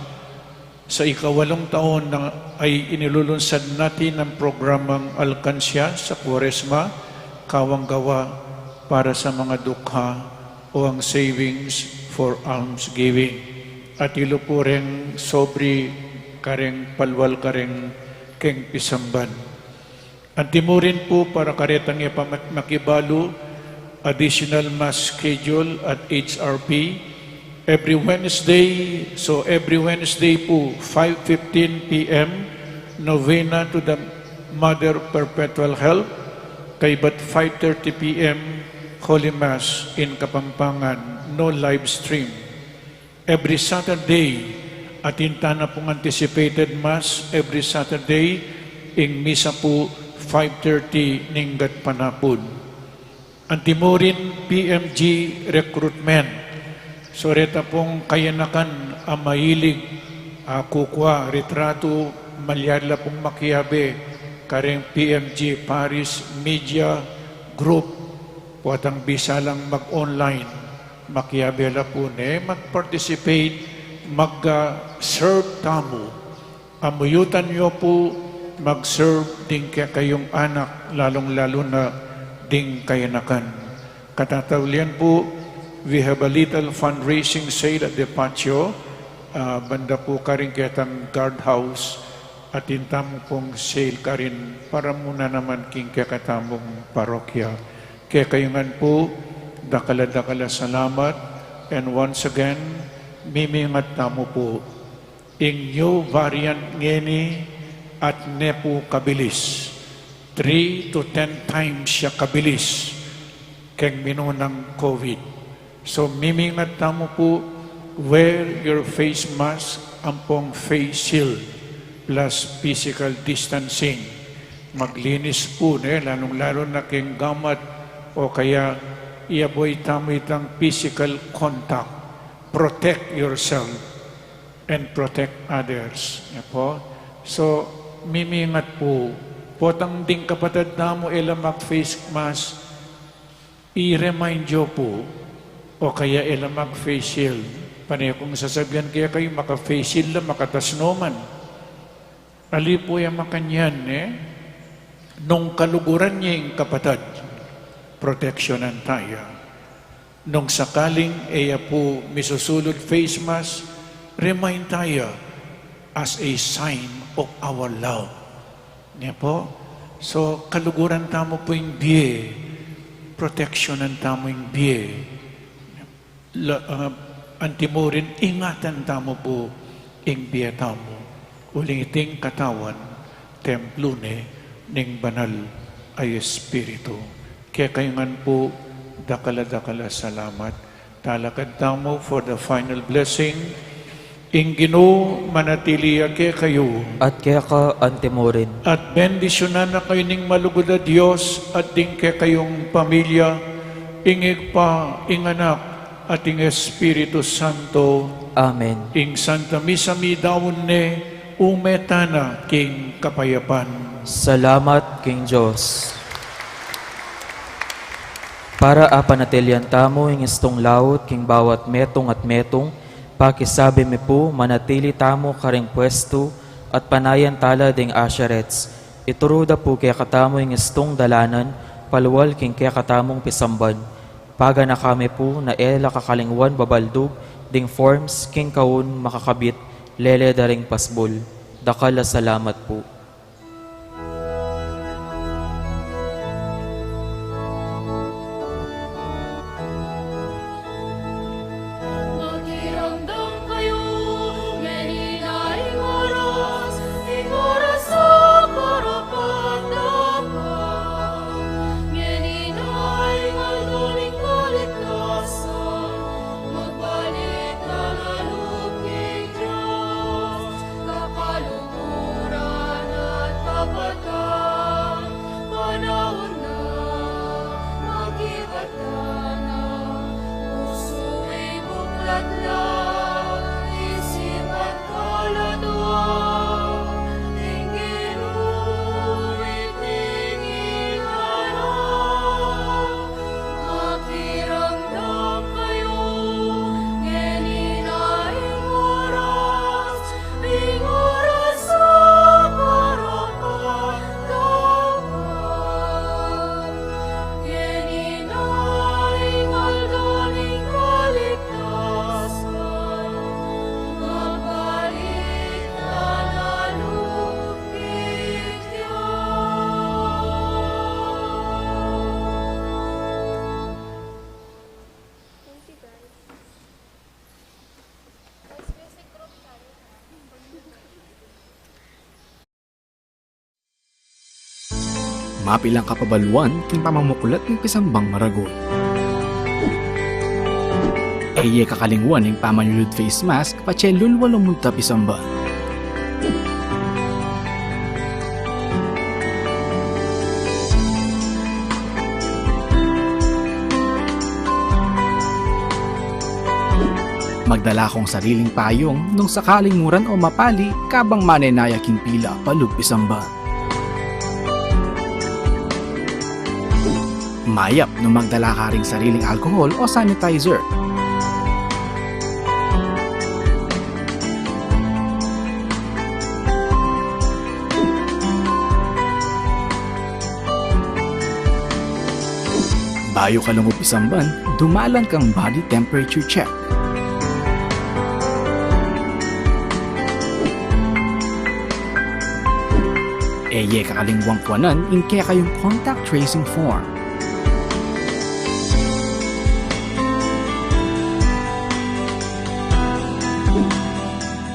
sa ikawalung taon na ay inilulunsad natin ang programang Alkansya sa Kuaresma, kawang gawa para sa mga dukha o ang savings for almsgiving. At ilu pu reng sobre kareng palwal kareng keng pisamban. Antimurin pu para karetang e pa mak-, makibalu, additional mass schedule at H R P. Every Wednesday, so every Wednesday pu, five fifteen P M, novena to the Mother Perpetual Help, kaybat five thirty P M, Holy Mass in Kapampangan, no live stream. Every Saturday, atin tana pung anticipated mass every Saturday, ing misa pu five thirty ning gatpanapun. Antimurin P M G recruitment. So reta pung kayanakan a mailig, a, kukua ritratu, malyari la pung makiabe kareng P M G Parish Media Group, potang bisa lang mag-online. Makiabe la pu ne, mag-participate, mag, ah, serve tamu. Amuyutan yu pu mag-serve ding kekayung anak, lalung-lalu na ding kayanakan. Katataulian pu, we have a little fundraising sale at the patio, ah, banda pu karin ketang guardhouse, atin tamu pung sale karin para mu naman king kekatamung parokya. Kekayu ngan pu, dakal a dakal a salamat, and once again, mimingat tamu pu. Ing new variant ngeni atne pu kabilis, three to ten times ya kabilis keng minunang COVID. So, mimingat tamu pu, wear your face mask ampong face shield plus physical distancing. Maglinis pu, ne, lalung-lalu na keng gamat o kaya i-avoid tamu itang physical contact. Protect yourself and protect others. Ne pu? So, mimingat pu, potang ding kapatad tamu e la mag-face mask, i-remind yu pu, o kaya e la mag-face shield. Pane kung sasabian kekayu, maka-face shield la, makatas no man. Ali pu ya makanyan, e? Nung kaluguran ya ing kapatad, proteksyonan taya. Nung sakaling e ya pu misusulud face mask, remind taya as a sign of our love. Ne pu? So, kaluguran tamu pu ing bie, proteksyonan tamu ing bie. La, ah, antimurin, ingatan tamu pu ing bie tamu. Uling iting katawan, templo ne ning Banal a Espiritu. Kekayu ngan pu, dakal a dakal a salamat. Talakad tamu for the final blessing. Ing Ginu manatili ya kekayu. At keka antimurin. At bendisyunan na kayu ning malugud a Dios at ding kekayung pamilya, ing Ibpa, ing Anak, at ing Espiritu Santo. Amen. Ing Santa Misa midaun ne, ume tana king kapayapan. Salamat king Dios. Para apanatilian tamu ing istung laut king bawat metung at metung, pakisabi mi pu, manatili tamu karing pwestu at panayan tala ding usherettes. Ituru da pu kekatamu ing istung dalanan, palual king kekatamung pisamban. Paganaka mi pu na e la kakalingwan babaldug ding forms king kaun makakabit lele da ring pasbul. Dakal a salamat pu. Mapilan kapabaluan king pamamuklat ning pisambang maragul. E ye kakalingwan ing pamanyulud face mask patse lulwa lumunta pisamban. Magdala kong sariling payung nung sakaling muran o mapali kabang manenaya king pila palub pisamban. Mayap nung magdala ka ring sariling alcohol o sanitizer. Bayu ka lungub pisamban, dumalan kang body temperature check. E ye kakalingwang kuanan ing kekayung contact tracing form.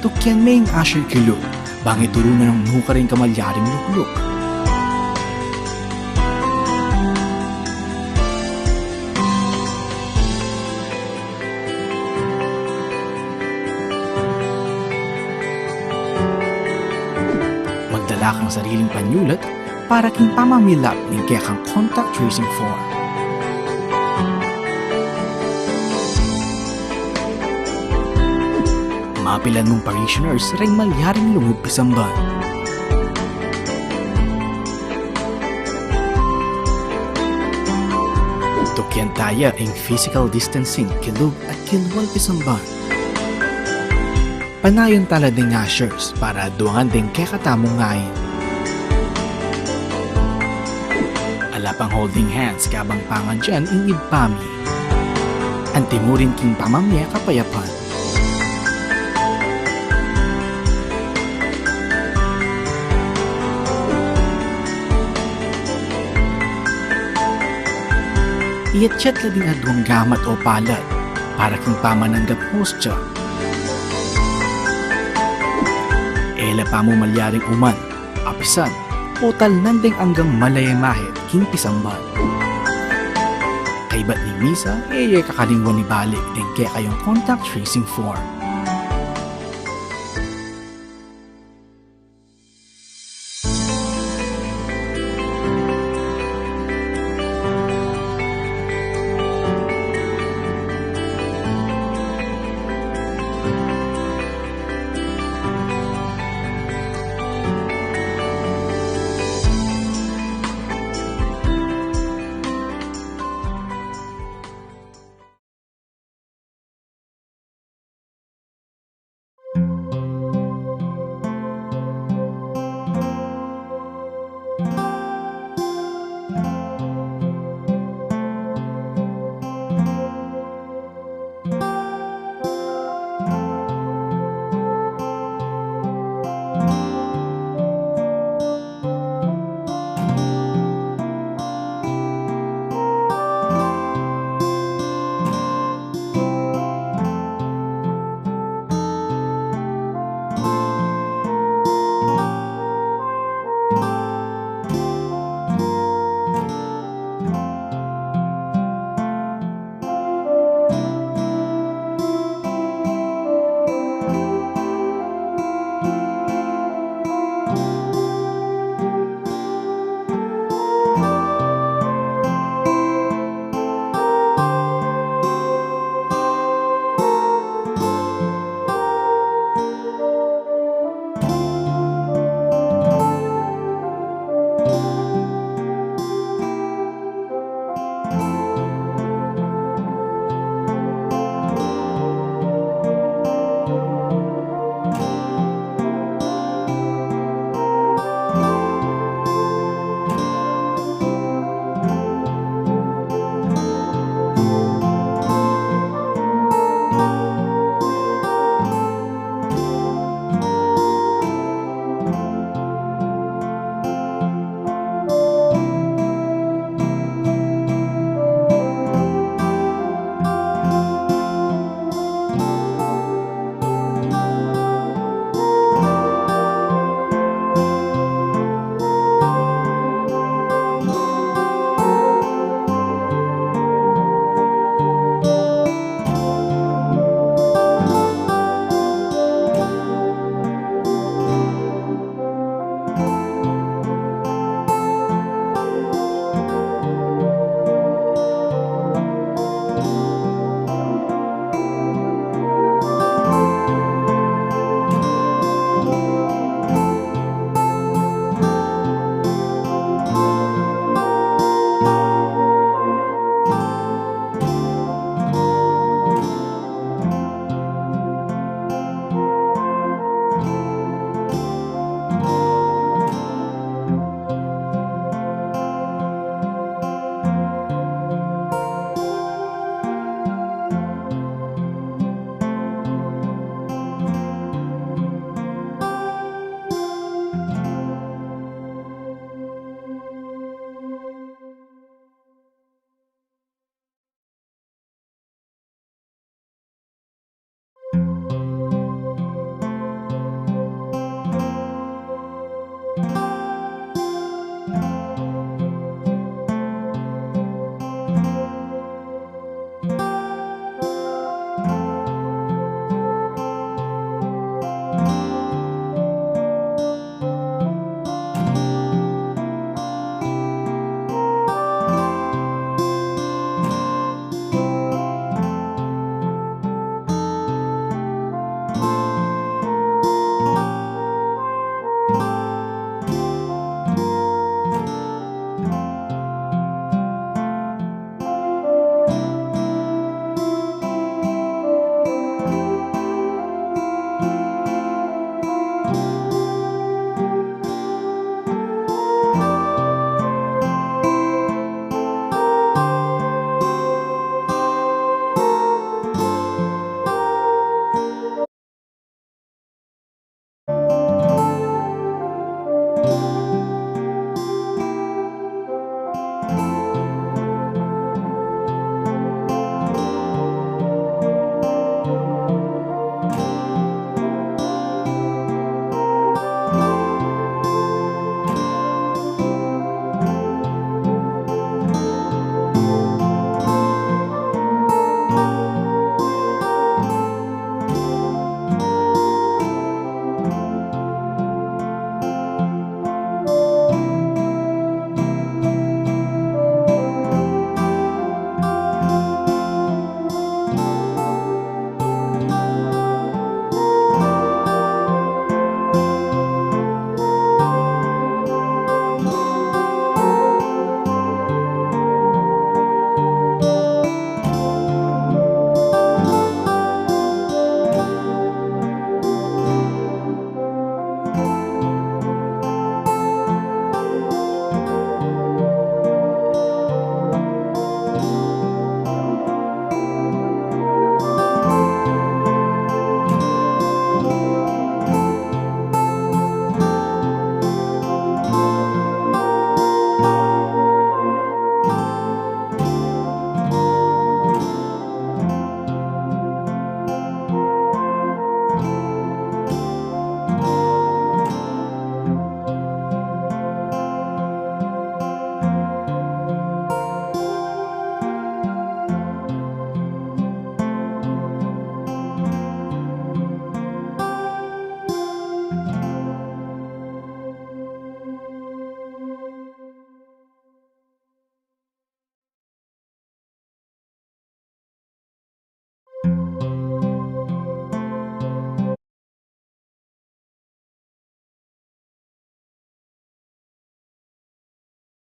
Tukyan me ing usher kilub, bang ituru na nung nukarin ka malyaring lukluk. Magdala kang sariling panyulat para king pamamilap ning kekang contact tracing form. Mapilan mung parishioners ring malyaring lungub pisamban. Tukyan taya ing physical distancing kilub at kilwal pisamban. Panayan tala ding ushers para duangan ding kekatamung ngain. Ala pang holding hands kabang pangadyan ing ibpa mi. Antimurin king pamamye kapayapan. Iyatyat la ding aduang gamat o palad para king pamananggap hostya. E la pamu malyaring uman, apisan, o talnan ding anggang malaya mahit king pisamban. Kaybat ning misa, e ye kakalingwan ibalik ding kekayung contact tracing form.